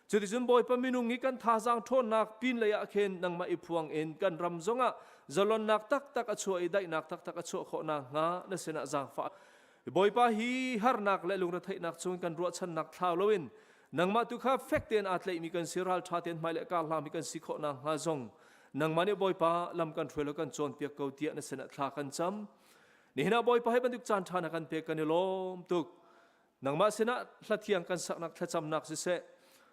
cuticun Bawipa minung i kan thazaang ṭhawnnak pin lei ah khin nangmah i phuang in kan ram zongah zalonnak taktak a chuah i daihnak taktak a chuah khawh nakhnga na sinah zaangfah Bawipa hi harnak le lungretheihnak chung kan ruahchannak thlau loin Nangmah tu kha fek tein aa tlaihmi kan si, ralṭha tein hmailei a kar hlangmi kan si khawh nakhnga zong nangmah nih Bawipa lam kan hruai law kan cawnpiak ko tiah na sinah thla kan cam. Nihin ah Bawipa hi bantuk caan ṭha na kan pek kan i lawm tuk. Nangmah sinah hlathiang kan saknak thlacamnak siseh,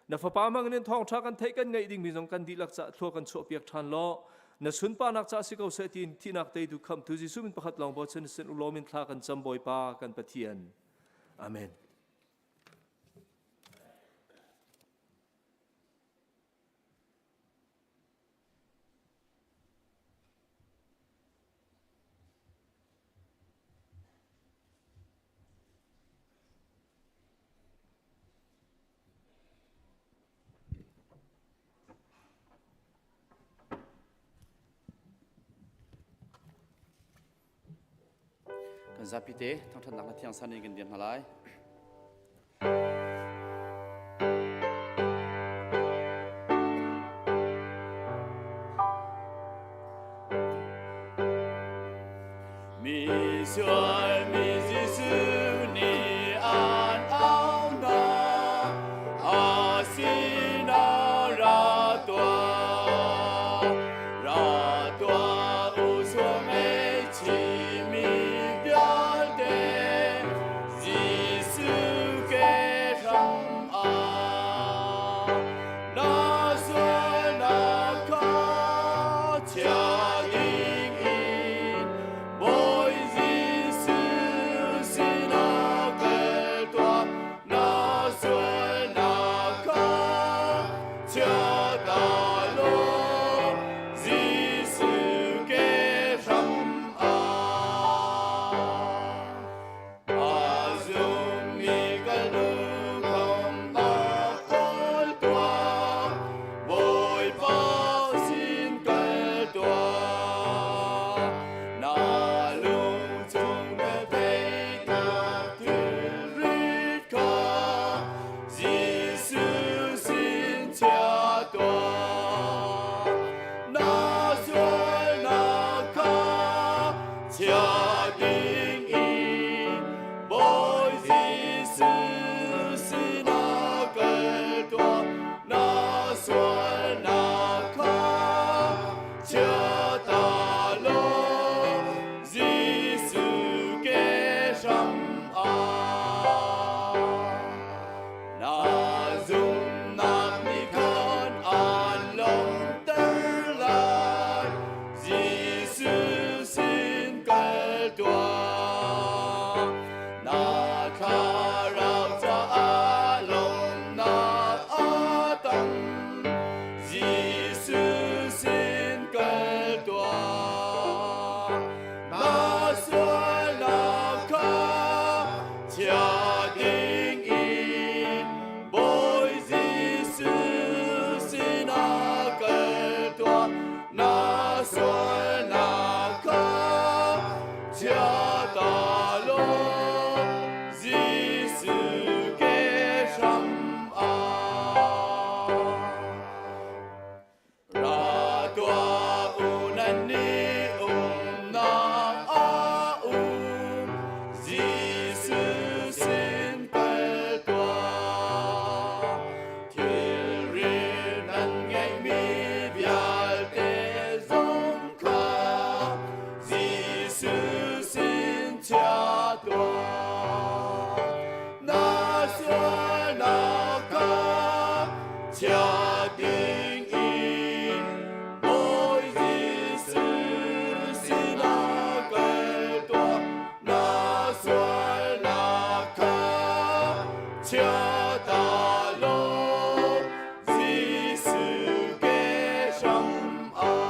na fapa hmangin in thawngṭha kan theih kan ngaih dingmi zong kan dihlak caah thlua kan chuahpiak ṭhan law na sunparnak caah si ko seh tiin thihnak teitu khamhtu Jesuh min pakhat lawng bochan sin ulawm in thla kan cam Bawipa kan Pathian. Amen. Kan zapite thangṭhatnak hla thiang san in kan dir hna lai. Mi sual mi Jesuh nih an au hna, a sinah ra tuah. Ra tuah u sual ngaihchihmi vialte, Jesuh ke hram ah. Na sualnak kha chia ding in Bawi Jesuh. ding in Bawi Jesuh sinah kal tuah na sualnak kha chia ta law Jesuh ke hram ah.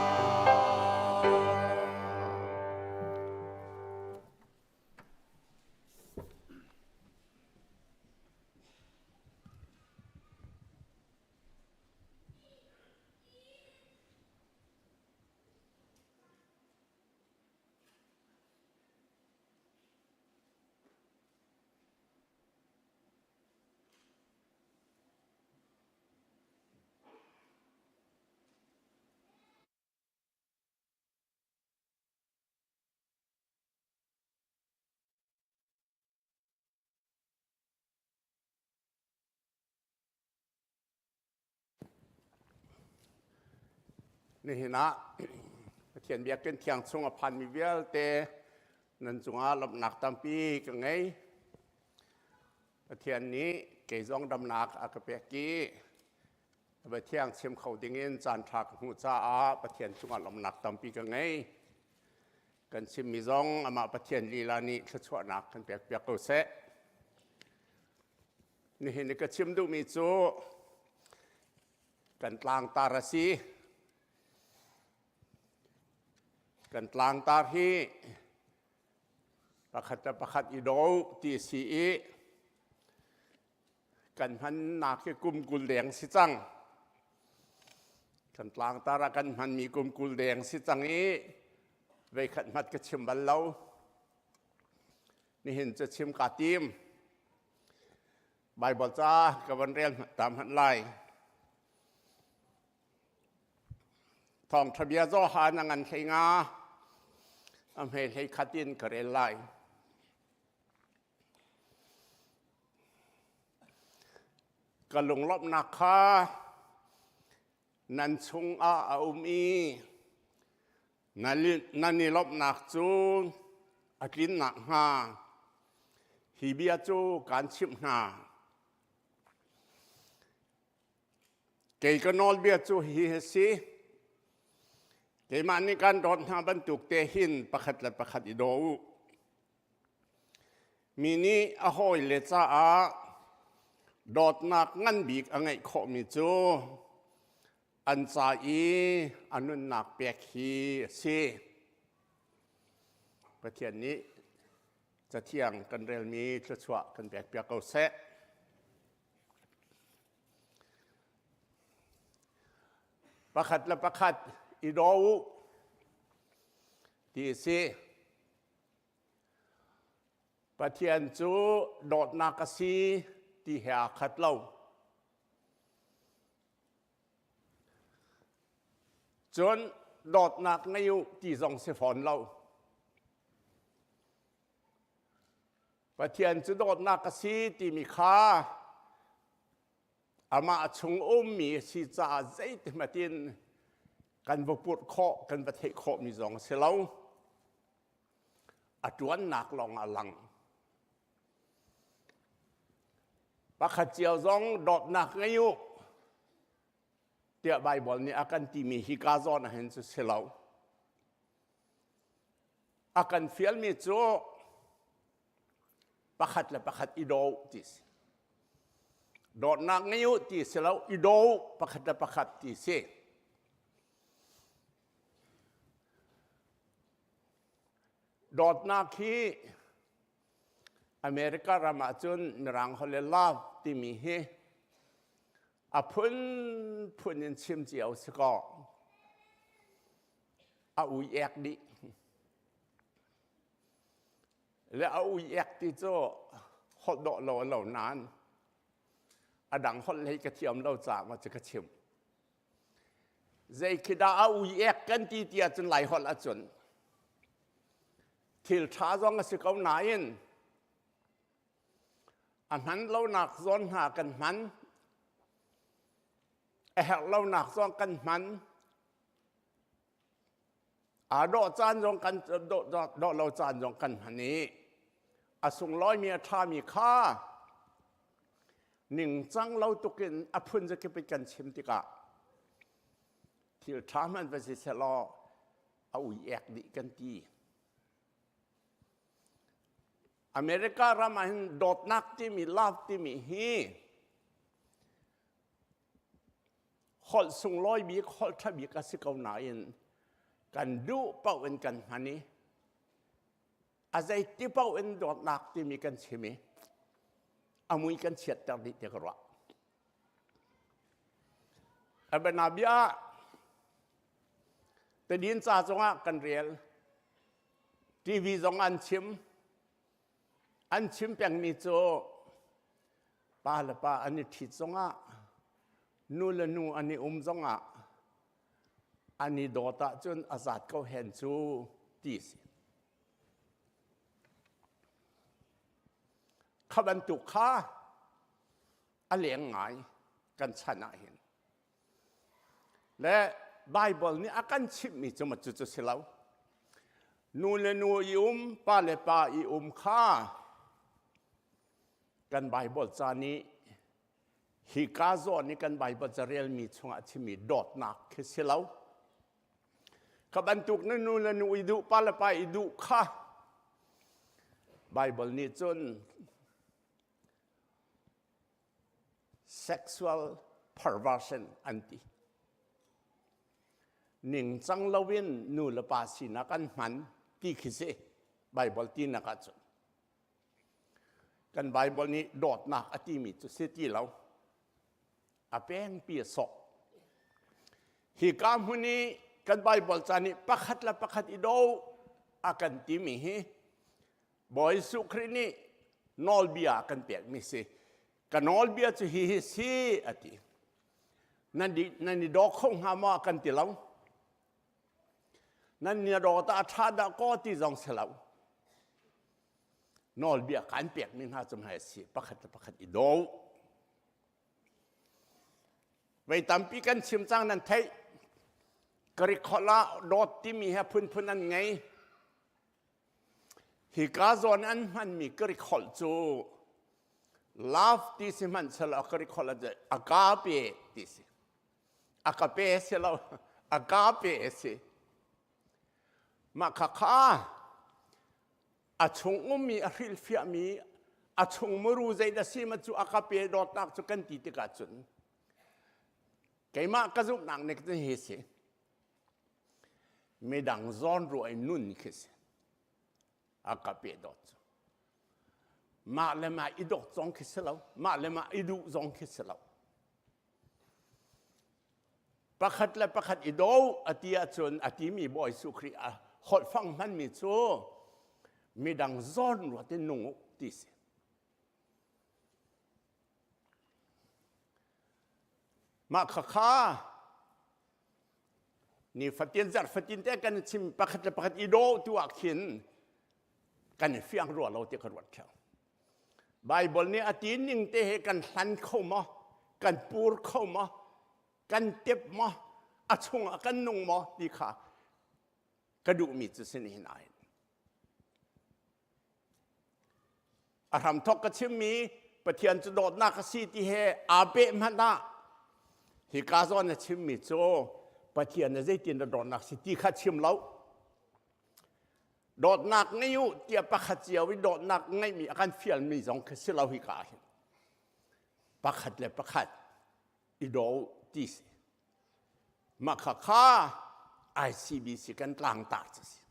Nihin ah Pathian biakinn thiang chung a phanmi vialte nan cungah lawmhnak tampi ka ngei. Pathian nih kei zong damnak a ka pek i Pathian chim kho dingin caan ṭha ka hmuh caah Pathian cungah lawmhnak tampi ka ngei. Kan chimmi zong amah Pathian lila nih thluachuahnak kan pekpiak ko seh. Nihin i ka chim duhmi cu kan tlangtar a si. Kan tlangtar hi pakhat le pakhat i do ti a si i kan hmannak hi kum 20 deng si cang. Kan tlangtar ah kan hmanmi kum 20 deng si cang i veikhat hmat ka chim bal lo. Nihin cu chim kaa tim. Baibal ca ka van rel ta hmanh lai. Thawngṭha bia Johan a ngan hlei nga a hme hlei khat in ka rel lai. Ka lunglawmhnak kha nan chungah a um i nan i lawmhnak cu a tlin nakhnga hi bia cu kaan chimh hna. Kei ka nawlbia cu hi a si. Keimah nih kaan dawt hna bantuk te hin pakhat le pakhat i daw u. Mi nih a hawile caah dawtnak ngan bik a ngeih khawhmi cu an ca i a nunnak pek hi a si. Pathian nih Cathiang kan relmi thluachuah kan pekpiak ko seh. Pakhat le pakhat i daw u ti a si. Pathian cu dawtnak a si ti he aa khat lo. Cun dawtnak ngei u ti zong si fawn lo. Pathian cu dawtnak a si timi kha amah chung ummi a si caah zeitihmanh in kan va purh khawh, kan va theih khawhmi zong a si lo. A ṭuannak lawng a lang. Pakhat cio zong dawtnak ngei u tiah Baibal nih a kan timi hi ka zawn ah hin cu si lo. A kan fialmi cu pakhat le pakhat i daw ti si. Dawtnak ngei u ti si lo, i daw pakhat le pakhat ti si. Dawtnak hi America ram ahcun Mirang holh le love timi hi a phunphun in chim cio si kaw a ui ek dih. Le a ui ek ti cu holh dawh lo a lo nain a dang holh hlei ka thiam lo caah ma cu ka chim. Zei khi dah a ui ek kan ti ti ahcun Lai holh ahcun thil ṭha zong a si ko nain a hman lonak zawn hna kan hman a herh lonak zong kan hman aa dawh caan zong kan dawh lo caan zong kan hman i a sunglawimi a ṭhami kha ningcang lo tukin a phun zakip in kan chim tikah. Thil ṭha hmanh va si selaw a ui ek dih kan ti. America ram ah hin dawtnak timi love timi hi holh sunglawi bik holh ṭha bik a si ko nain kan duh paoh in kan hman i a zeiti paoh in dawtnak timi kan chim i a mui kan chiatter dih ti ka ruah. A bianabia ah tadin ca zongah kan rel TV zong an chim an chim pengmi cu pa le pa an i ṭhit zongah nu le nu an i um zongah an i dawt ahcun a zat ko hen cu ti si. Kha bantuk kha a leng ngai kan chan ah hin. Le Bible nih a kan chimhmi cu cu cu si lo. Nu le nu i um, pa le pa i um kha kan Bible ca nih hi ka zawn i kan Bible carelmi chungah chimmi dawtnak khi si lo. Kha bantuk na nu le nu i duh, pa le pa i duh kha Bible nih cun sexual perversion an ti. Ningcang loin nu le pa sinak an hman ti khi si Bible tinak ahcun. Kan Bible nih dawtnak a timi cu si ti lo. A pengpi a sawh. Hi ka hmun i kan Bible ca nih pakhat le pakhat i do a kan timi hi Bawi Jesuh Khrih nih nawlbia a kan pekmi si. Ka nawlbia cu hi hi si a ti. Nan, di, nan i daw kho hnga maw a kan ti lo. Nan ni daw ta a ṭha dah kaw ti zong si lo. Nawlbia kan pekmi hna cu hmai a si pakhat le pakhat i daw. Vei tampi kan chim cang nan theih. Greek holh ah dawt timi he phunphun an ngei. Hika zawn an hmanmi Greek holh cu love ti si hmanh selaw Greek holh ah agape ti si. Agape si lo, agape si. Mah kha kha a chung ummi a hrilhfiahmi a chung muru zeidah si ma cu a ka pe dawtnak cu kan ti tikah cun keimah ka zumhnak nih cun hi si midang zawn ruah in nun khi si a ka pe dawt cu mah le mah i dawt zong khi si lo mah le mah i duh zong khi si lo Pakhat le pakhat i do a ti ahcun a timi Bawi Jesuh Khrih a holhfang hmanmi cu midang zawn ruat in nung u ti si. Mah khakha ni fatin zarh fatin te kan chim pakhat le pakhat i do tu ah khin kan i fiang rua lo ti ka ruat theo. Baibal nih a ti ning te he kan hlan kho maw? Kan pur kho maw? Kan tep maw? A chungah kan nung maw? Ti kha ka duhmi cu si nihin ah hin. A hramthok ka chimmi Pathian cu dawtnak a si ti he aa peh hmanh ah hika zawn a chimmi cu Pathian na zeitin dah dawtnak si ti kha chim lo. Dawtnak ngei u tiah pakhat cio i dawtnak ngeihmi a kan fialmi zong khi si lo hika ah hin. Pakhat le pakhat i daw u ti si. Mah kha kha ICBC kan tlangtar cu si.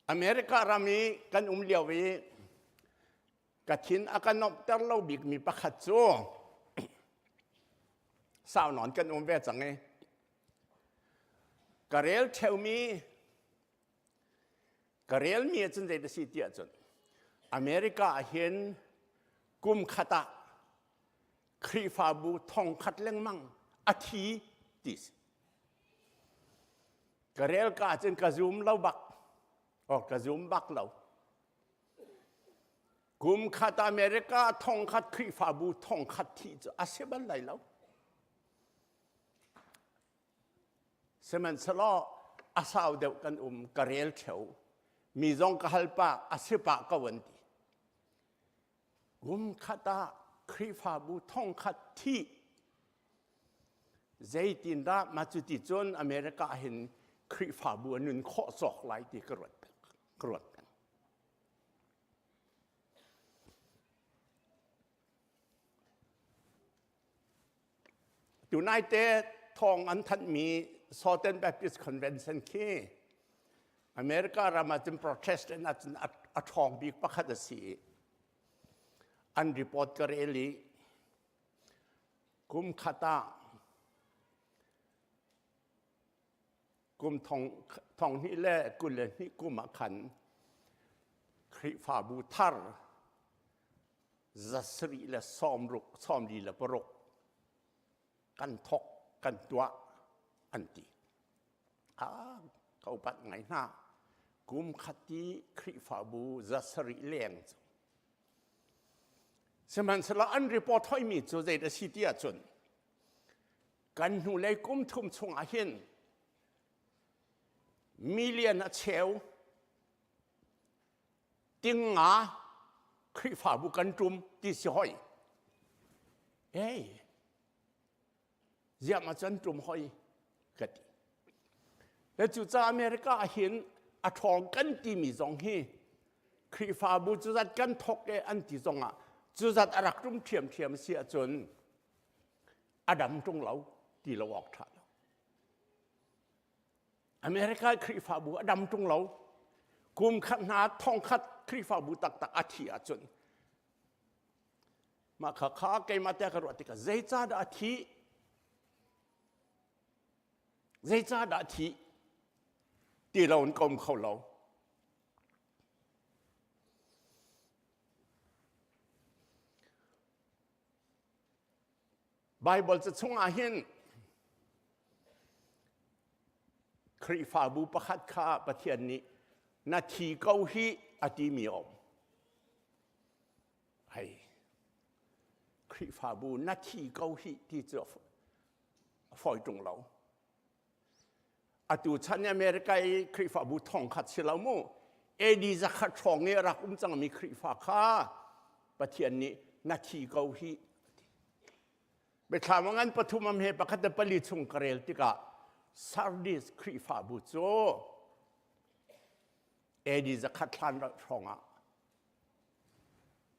America ram i kan um lio i Ka thin a ka nuamhter lo bikmi pakhat cu sau nawn kan um ve cang i ka rel ṭheumi ka relmi ahcun zei si ti ahcun America ah hin kum khat ah Khrihfabu thong khat lengmang a thi ti si. Ka rel ka ahcun ka zum lo bak. Oh, ka zum bak lo. Kum khat America thongkhat Khrihfabu thongkhat thih cu a si bal lai lo. Sihmanhsehlaw a sau deuh kan um ka rel theu mi zong ka hal pah a si pah ko an ti. Kum khat ah Khrihfabu thong khat thih zeitindah mah cu ti cun America hin Khrihfabu a nun khawh cawk lai ti ka ruat ka ruat peng. Tunai te thawng an thanhmi Southern Baptist Convention khi America ram ah cun Protestant ah cun a ṭhawng bik pakhat a si i an report ka rel i kum khat ah kum thong thong hnih le 22 kum ah khan Khrihfabu thar 760 46 kan thok kan tuah an ti. Ah, ka upat ngai hna. Kum khat i Khrihfabu 700 leng cu. Sihmanhsehlaw an report hoimi cu zei dah si ti ahcun kan hnulei kum thum chungah hin million a cheu ting nga Khrihfabu kan ṭum ti si hoi. Hey, ziah ma cun ṭum hoi ka ti. Le cucaah America ah hin a ṭhawng kan timi zong hi Khrihfabu cuzat kan thok e an ti zongah cuzat a rak ṭum ṭhiamṭhiam si ahcun a dam ṭung lo ti lo awk ṭha lo. America Khrihfabu a dam ṭung lo. Kum khat hna thong khat Khrihfabu taktak a thi ahcun mah kha kha keimah te ka ruah tikah zeicahdah a thih? Zeicahdah a thih? Ti lo in ka um kho lo. Baibal ca chungah hin Khrihfabu pakhat kha Pathian nih na thi ko hi a timi a um. Hei, Khrihfabu na thi ko hi ti cu a fawi ṭung lo. Atu chan America i Khrihfabu thong khat si lo mu. AD zakhat hrawng i rak um cangmi Khrihfa kha Pathian nih na thi ko hi Biathlam ngan pathum am he pakhat le pali chung ka rel tikah Sardis Khrihfabu cu AD zakhat hlan hrawng ah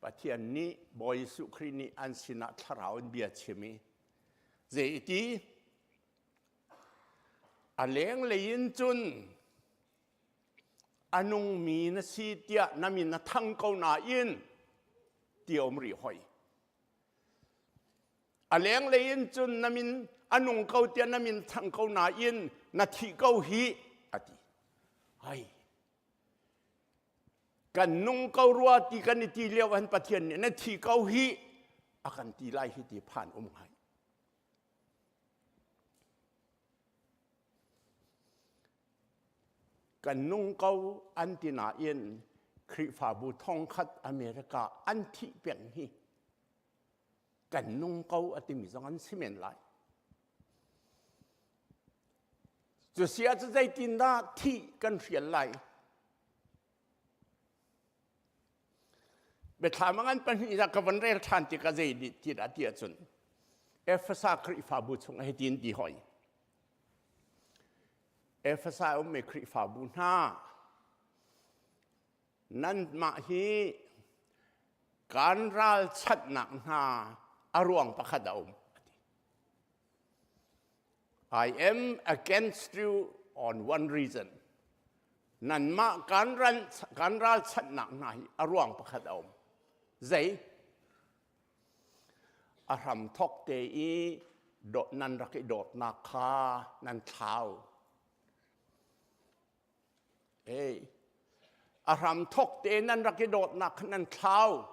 Pathian nih Bawi Jesuh Khrih nih an sinah thlarau in bia chim i zei ti A lenglei in cun a nungmi na si tiah na min a thang ko nain ti a um rih hoi. A lenglei in cun na min a nung ko tiah na min thang ko nain na thih ko hi a ti. Ai, kan nung ko rua ti kan i ti lio han Pathian nih na thi ko hi a kan ti lai hi ti phan um ngai. Kan nung ko an ti nain Khrihfabu thongkhat America an thih peng hi kan nung ko a timi zong an si men lai. Cu si ahcun zeitindah thih kan hrial lai? Biathlam a ngan pahnih ah ka van rel ṭhan tikah zei ti dah ti ahcun Efesa Khrihfabu chung ah hitin ti hoi. Efesa ummi Khrihfabu hna nanmah hi kan ralchanhnak hna a ruang pakhat a um. I am against you on one reason. Nanmah kan, ran, kan ralchanhnak hna hi a ruang pakhat a um. Zei? A hram thok te i nan rak i dawtnak kha nan thlau. Ei, a hram thok te nan rak i dawtnak kha nan thlau.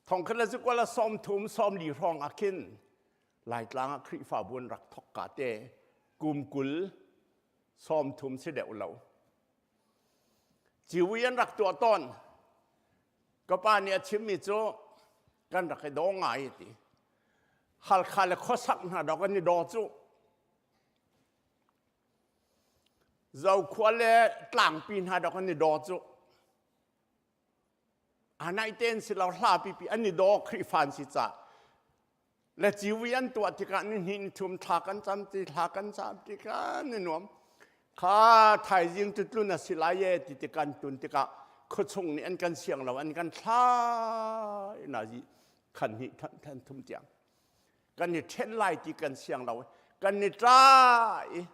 Thongkhat le zakua le 30 sawmli hrawng ah khin Laitlang ah Khrihfabu an rak thok ka te kum 20 30 si deuh lo. Ciwi an rak tuah tawn. Ka pa nih a chimmi cu kan rak i daw ngai ti. Halkha le khuasak hna dok an i daw cu. Zokhua le tlangpi hna dok an i daw cu. A naih tein si lo hla pipi an i daw Khrihfa an si ca. Le ciwi an tuah tikah ni hnih ni thum thla kan cam ti thla kan cam tikah ni nuam. Kha thaizing cu tlun a si lai e ti ti kan tun tikah khuachung nih an kan siang lo an kan thlai na zi khan hnih than thum tiang. Kan i ṭhen lai ti kan siang lo kan i ṭai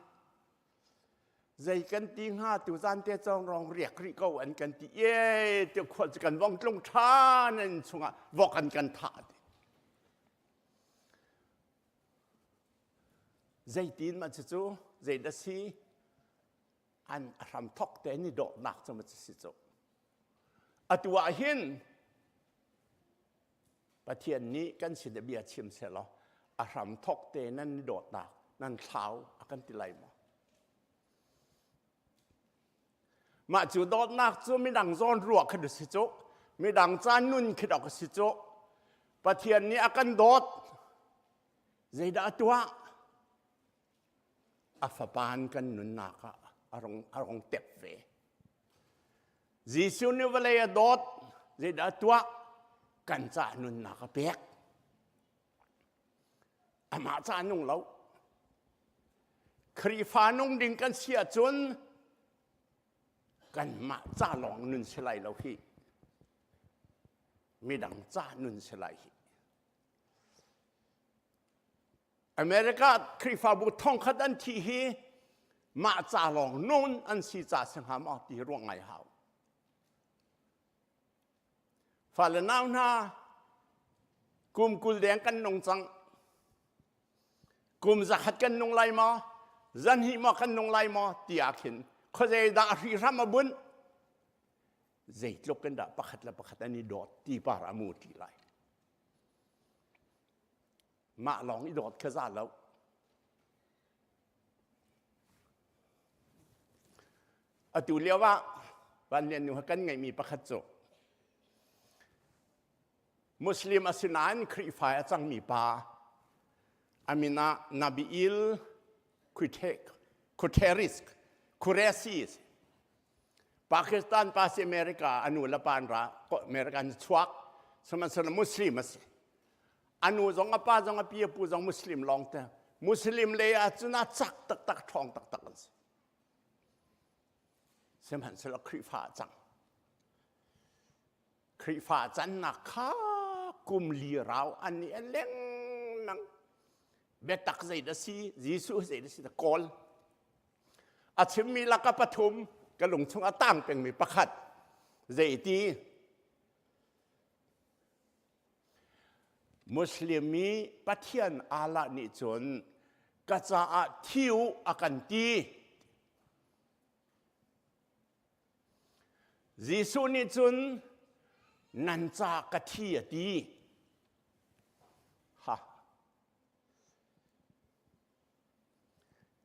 zei kan ti hnga tu zan te cong rong riak rih ko an kan ti e ti khual cu kan vong tlung ṭhan an chungah vok an kan thah ti zeitin ma cu zei dah si an a hram thok te ni dawtnak cu ma si cu atu ah hin Pathian nih kan sin i bia chim sehlaw a hram thok te nan i dawtnak nan thlau a kan ti lai maw? Mah cu dawtnak cu midang zawn ruah kha si cu midang ca nun khi dok si cu Pathian nih a kan dawt zeidah a tuah a fapa in kan nunnak ah a rong, a rong tep ve. Jesuh nih vawlei a dawt, zeidah a tuah? Kan ca nunnak a pek. Amah ca nung lo. Khrihfa nung ding kan si ahcun kanmah ca lawng nun si lai lo hi. Midang ca nun si lai hi. America Khrihfabu thongkhat an thih hi mah ca lawng nun an si ca si hnga maw ti ruang ngai hau. Fale nau hna kum 20 deng kan nung cang. Kum zakhat kan nung lai maw? Zanhnih maw kan nung lai maw? ti ah khin khuazei dah hrihhram a bunh? Zeitluk in dah pakhat le pakhat an i dawt ti par a mu ti lai. Mah lawng i dawt kha za lo. Atu lio ah Van Lian nu kan ngeihmi pakhat cu Muslim a si nain Khrihfa a cangmi pa a min ah Nabil Quterris Qureshi Pakistan pa si America a nu le pa an ra America an chuak sihmanhsehlaw Muslim a si a nu zong a pa zong a pi a pu zong Muslim lawng te Muslim lei ah cun a cak taktak ṭhawng taktak an si sihmanhsehlaw Khrihfa a cang Khrihfa cannak kha kum li rau an i lengmang biatak zei dah si Jesuh zei dah si da kawl a chimmi laka pathum ka lung chung a tang pengmi pakhat zei ti Muslim mi Pathian Allah nih cun ka caah thi u a kan ti. Jesuh nih cun nan ca ka thi a ti. Ha.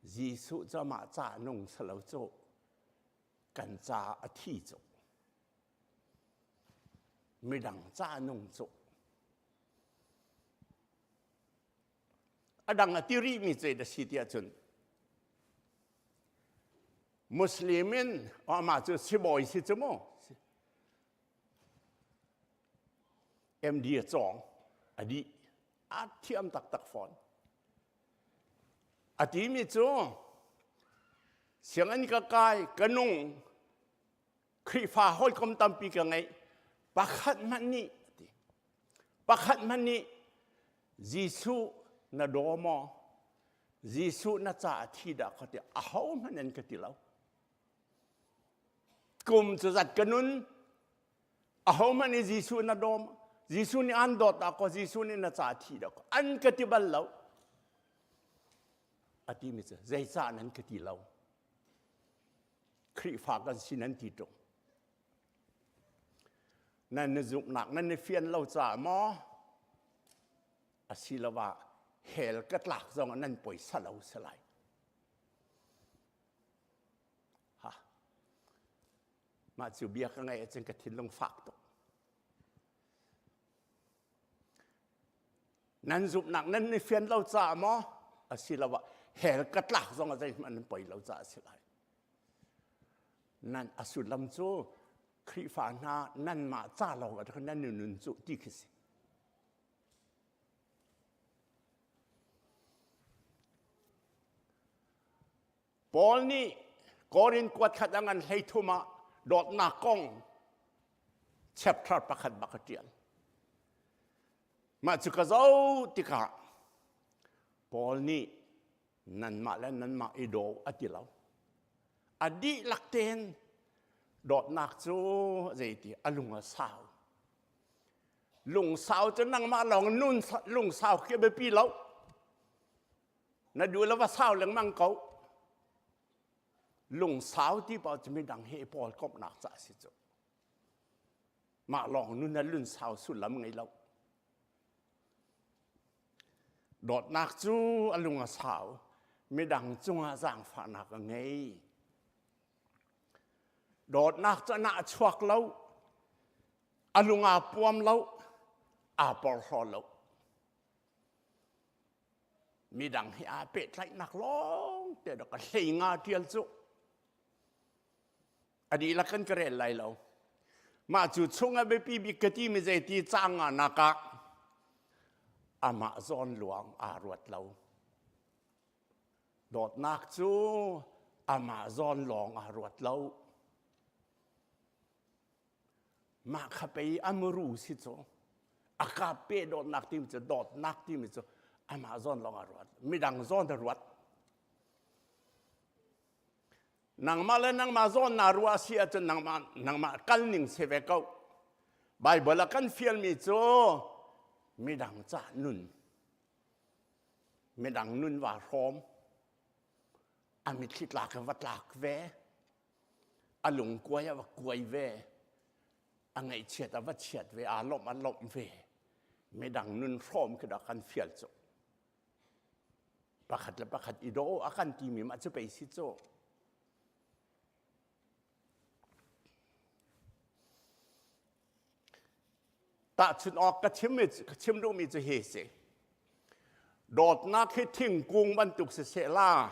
Jesuh cu amah ca nung salo cu kan ca a thi cu. Midang ca nung cu. A dang a ti rihmi cu da si tiah cun Muslim in amah cu sibawi si cu mu MD a cawng a dih a thiam taktak fawn a timi cu sianginn ka kai ka nung Khrihfa hawikom tampi ka ngeih pakhat hmanh nih ti pakhat hmanh nih Jesuh na daw maw Jesuh na ca a thi dah ka ti aho hmanh an ka ti lo kum cu zat ka nun aho hmanh nih Jesuh na daw maw Jesuh nih an dawt dah kaw Jesuh nih na ca a thi dah kaw an ka ti bal lo a ti mi cu zeicah nan ka ti lo Khrihfa kan si nan ti ṭung. Nan na zumhnak nan i fian lo caah maw asiloah hell ka tlak zong ah nan poisa lo si lai. Ha. Mah cu bia ka ngaih ahcun ka thinlung fak tuk. Nan zumhnak nan i fian lo caah maw asiloah hell ka tlak zong ah zeihmanh nan poi lo caah a si lai. Nan a sullam cu Khrihfa hna nanmah ca lawng ah nan nun cu ti khi si. Paul nih Korin kuat khat a ngan 13 ah dawtnak kong chapter pakhat bak a ṭial. Mah cu ka zoh tikah Paul nih nanmah le nanmah i daw a ti lo. A dihlak tein dawtnak cu zeiti a lung a sau. Lungsau cu nangmah lawng nun lungsau khi a biapi lo. Na duh lo va sau lengmang ko. Lungsau ti paoh cu midang he i pawl komhnak ca a si cu. Mah lawng nun a lunsau sullam ngei lo. Dawtnak cu a lung a sau. Midang cungah zaangfahnak a ngei. Dawtnak cu a nah chuak lo. A lung aa puam lo. Aa porhlaw lo. Midang he aa pehtlaihnak lawng te dok a hlei nga ṭial cu a dihlak kan ka rel lai lo. Mah cu chung a biapi bik ka timi zeiti caang nga nak ah amah zawn luang aa ruat lo. Dawtnak cu amah zawn lawng aa ruat lo. Mah kha pei a muru si cu a kap pe dawtnak timi cu dawtnak timi cu amah zawn lawng a ruat midang zawn a ruat nangmah le nangmah zawn naa ruah si ahcun nangmah nangmah kal ning si ve ko Bible a kan fialmi cu midang ca nun midang nun va hrawm a mitthli tlak va tlak ve a lungkuai a va kuai ve a ngaihchiat a va chiat ve aa lawmh a lawmh ve midang nun hrawm khi dah kan fial cu pakhat le pakhat i daw a kan timi mah cu pei si cu Tahchunh awk ka chim ka chim duhmi cu hi si. Dawtnak hi thingkung bantuk siseh la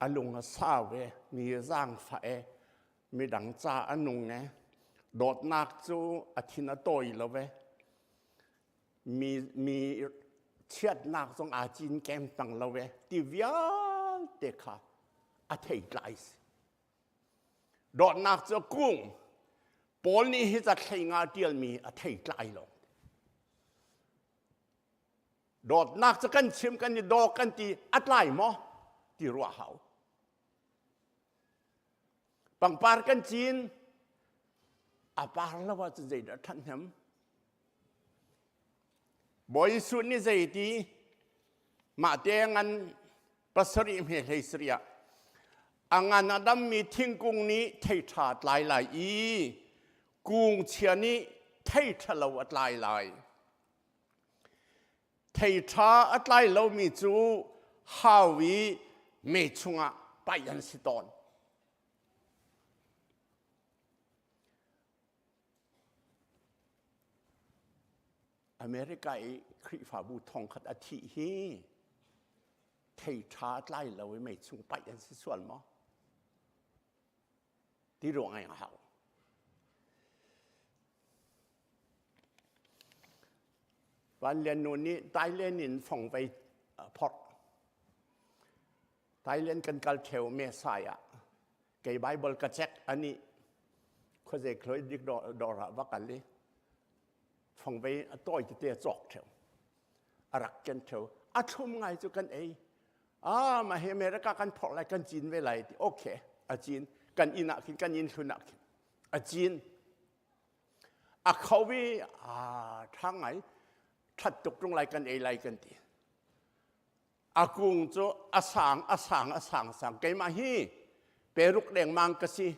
a lung a sau e, mi a zaangfah e, midang ca a nung e, dawtnak cu a thin a tawi lo e, mi, mi chiatnak zong aa cinkem tang lo e, ti vialte kha a theitlai si. Dawtnak cu a kung. Paul nih hi ca thlei nga ṭialmi a thei tlai lo. Dawtnak cu kan chim kan i daw kan ti a tlai maw ti ruah hau. Pangpar kan cin a par lo ahcun zeidah ṭhathnem? Bawi Jesuh nih zeiti mah te ngan pasarih hme hlei sarih ah a ngan a dammi thingkung nih thei ṭha tlai lai i kung chia nih thei ṭhalo a tlai lai. Thei ṭha a tlai lomi cu hau i mei chungah paih an si tawn. America i Khrihfabu thongkhat a thih hi thei ṭha tlai lo i mei chung paih an si sual maw? Ti ruang ai hau. Van Lian Nu nih Thailand in fongvei phorh. Thailand kan kal theo me sai ah kei Bible ka check ani khuazei khloi dik dawr ah va kal i fongvei a tawi tete a cawk theo a rak ken theo a thlum ngai cu kan ei ah ma hi America kan phorh lai kan cin ve lai ti okay a cin kan inn ah khin kan inn hlun ah khin a cin a kho i a tha ngai that tuk tung lai kan ei lai kan ti A kung cu a sang a sang a sang sang keimah hi peruk dengmang ka si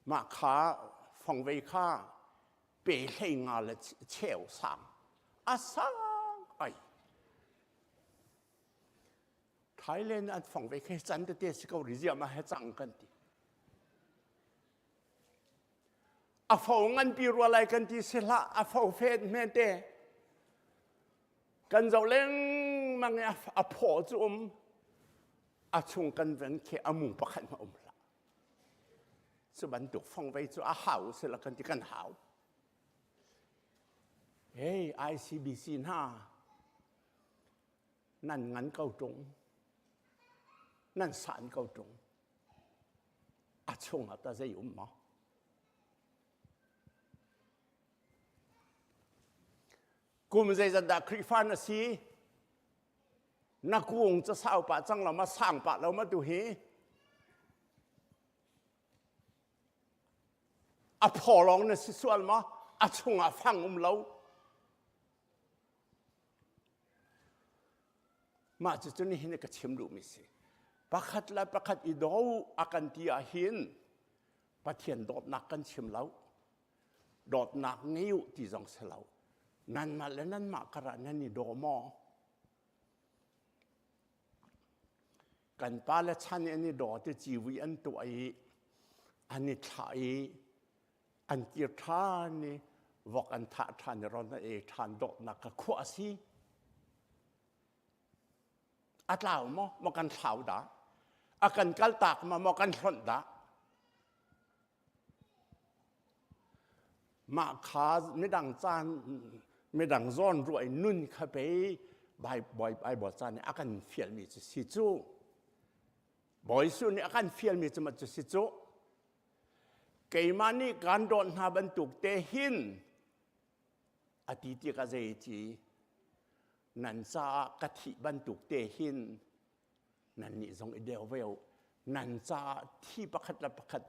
mah kha fongvei kha pe hlei nga le cheu sang a sang ai Thailand an fongvei khe chan tete si ko rizia ma he cang kan ti A fo nganpi rua lai kan ti si hlah, a fo fet hme te. Kan zoh lengmang i a phaw cu um. A chung kan ven khi a mu pakhat ma um hlah. Cu bantuk fongvei cu a hau sila kan ti kan hau. Hey, ICBC hna, nan ngan ko ṭung, nan san ko ṭung. A chungah ta zei um maw? Kum zeizat dah Khrihfa na si? Na kung ca sau pah cang lo ma sang pah lo ma tu hi? A phaw lawng na si sual ma? A chungah fang um lo. Mah cucu nihin ka chim duhmi si. Pakhat le pakhat i do a kan ti ah hin Pathian dawtnak kan chim lo. Dawtnak ngei u ti zong si lo. Nanmah le nanmah karah nan i daw maw? Kan pa le chan i an i daw ti civi an tuah i an i thlah i an kir ṭhan i vok an thah ṭhan i ron a ei ṭhan dawtnak ka khuah a si. A tlau maw? Maw kan thlau dah? A kan kaltak maw? Maw kan hlonh dah? Mah kha midang caan midang zawn ruah i nun kha pei Baibal caan nih a kan fialmi cu si cu. Bawi Jesuh nih a kan fialmi cu ma cu si cu. Keimah nih kaan dawt hna bantuk te hin a ti tikah zei ci nan caah ka thih bantuk te hin nannih zong i deu ve u. Nan caah thi pakhat le pakhat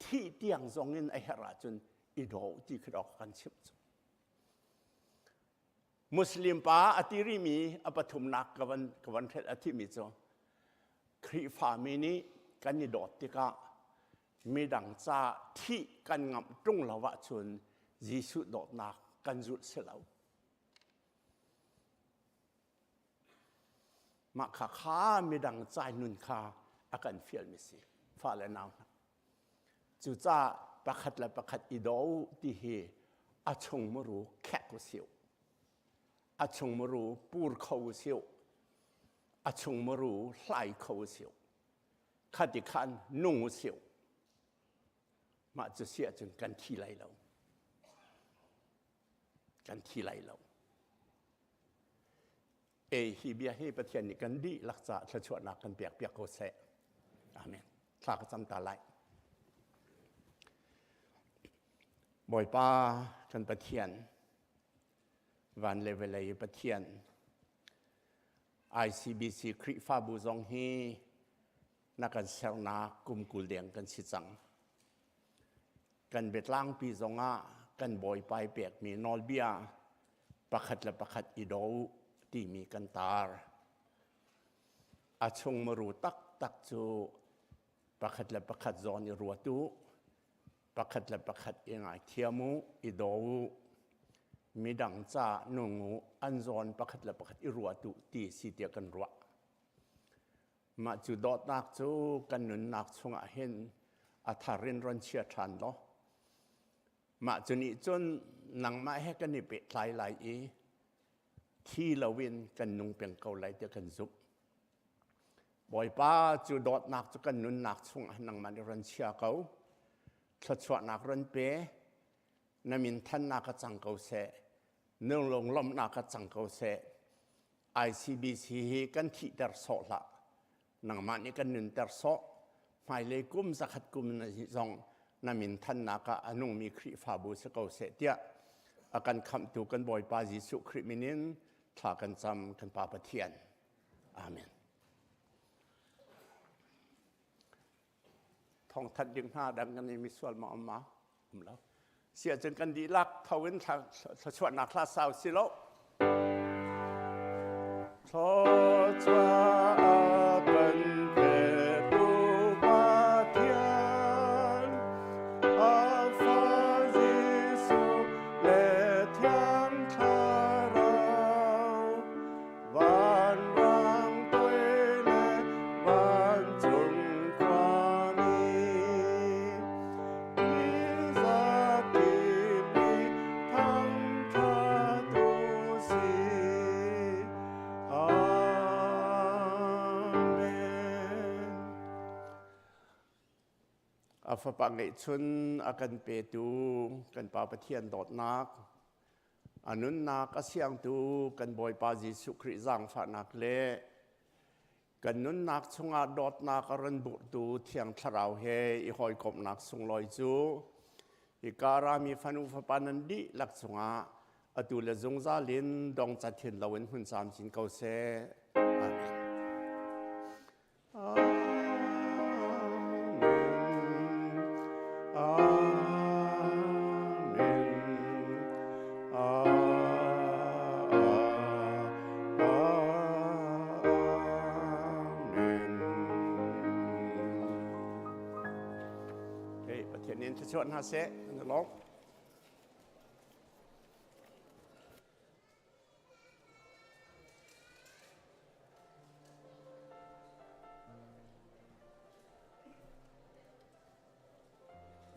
thih tiang zong in a herh ahcun i daw u ti khi dawk kan chimh cu. Muslim pa a ti rihmi a pathumnak ka van ka van hrelh a thimi cu Khrihfami nih kan i dawt tikah midang ca thih kan ngamh ṭung lo ahcun Jesuh dawtnak kan zulh si lo. Mah kha kha midang cai nun kha a kan fialmi si fale nau hna. Cucaah pakhat le pakhat i daw u ti hi a chung muru khek u siu. A chung muru pur kho u siu. A chung muru hlai kho u siu. Khati khan nung u siu. Mah cu si ahcun kan thi lai lo. Kan thi lai lo. E hi bia hi Pathian nih kan dihlak caah thluachuahnak kan pek piak ko seh. Amen. Thla ka cam ta lai. Bawipa kan Pathian, van le vawlei Pathian, ICBC Khrihfabu zong hi na kan sernak kum 20 deng kan si cang. Kan biatlangpi zongah kan bawipa i pekmi nawlbia pakhat le pakhat i daw u timi kan tar. A chung muru taktak cu pakhat le pakhat zawn i ruat u, pakhat le pakhat i ngaithiam u, i daw u, midang ca nung u, an zawn pakhat le pakhat i ruat u ti si tiah kan ruah. Mah cu dawtnak cu kan nunnak chungah hin a thar in ron chia ṭhan law mah cu nih cun nangmah he kan i pehtlai lai i thi loin kan nung peng ko lai tiah kan zumh. Bawipa cu dawtnak cu kan nunnak chungah nangmah nih ron chia ko. Thluachuahnak ron pe. Na min thannak a cang ko seh. Nung lawmhnak a cang ko seh. ICBC hi kan thihter sawh hlah. Nangmah nih kan nunter sawh. Hmailei kum zakhat kum zong na min thannak ah a nungmi Khrihfabu si ko seh tiah a kan khamhtu kan Bawipa Jesuh Khrih min in thla kan cam kan Pa Pathian. Amen. Thawngthanh ding hna dang kan i misual ma um ma um lo. Si ahcun kan dihlak tho in thluachuahnak hla sau si lo. Thluachuah a kan petu Pathian, a fa Jesuh le Thiang Thlarau, Vanrang toi le vancung khuami, mi zakip nih thangṭhat u sih. Amen. A fapa ngeihchun a kan petu kan Pa Pathian dawtnak, a nunnak a siangtu kan Bawipa Jesuh Khrih zaangfahnak le kan nunnak chungah dawtnak a run burhtu Thiang Thlarau he i hawikomhnak sunglawi cu hika rami fanu fapa nan dihlak cungah atu le zungzal in dongcat hin loin hmun camcin ko seh. Amen. Amen. Amen. Amen. Hey, Pathian nih in thluachuah hna seh. Kan i lawm.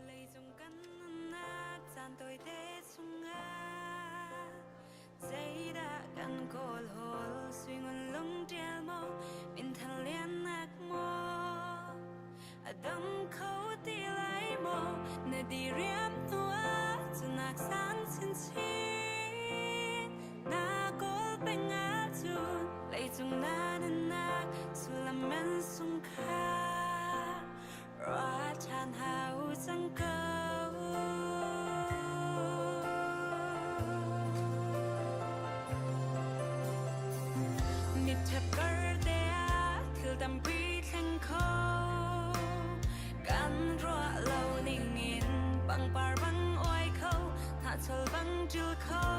Leicung kan nunnak caan tawite chungah zeidah kan kawl hawl suingun lung ṭial maw minthan liannak maw a dam kho ti lai maw na diriam hnuah cunak sang chinchin na kawl peng ahcun leicung na nunnak sullam man sung kha ruah ṭhan hau cang ko. Mitṭhep kar te ah thil tampi thleng kho kan ruah lo ningin pangpar bang uai kho hnahchawl bang ṭil kho.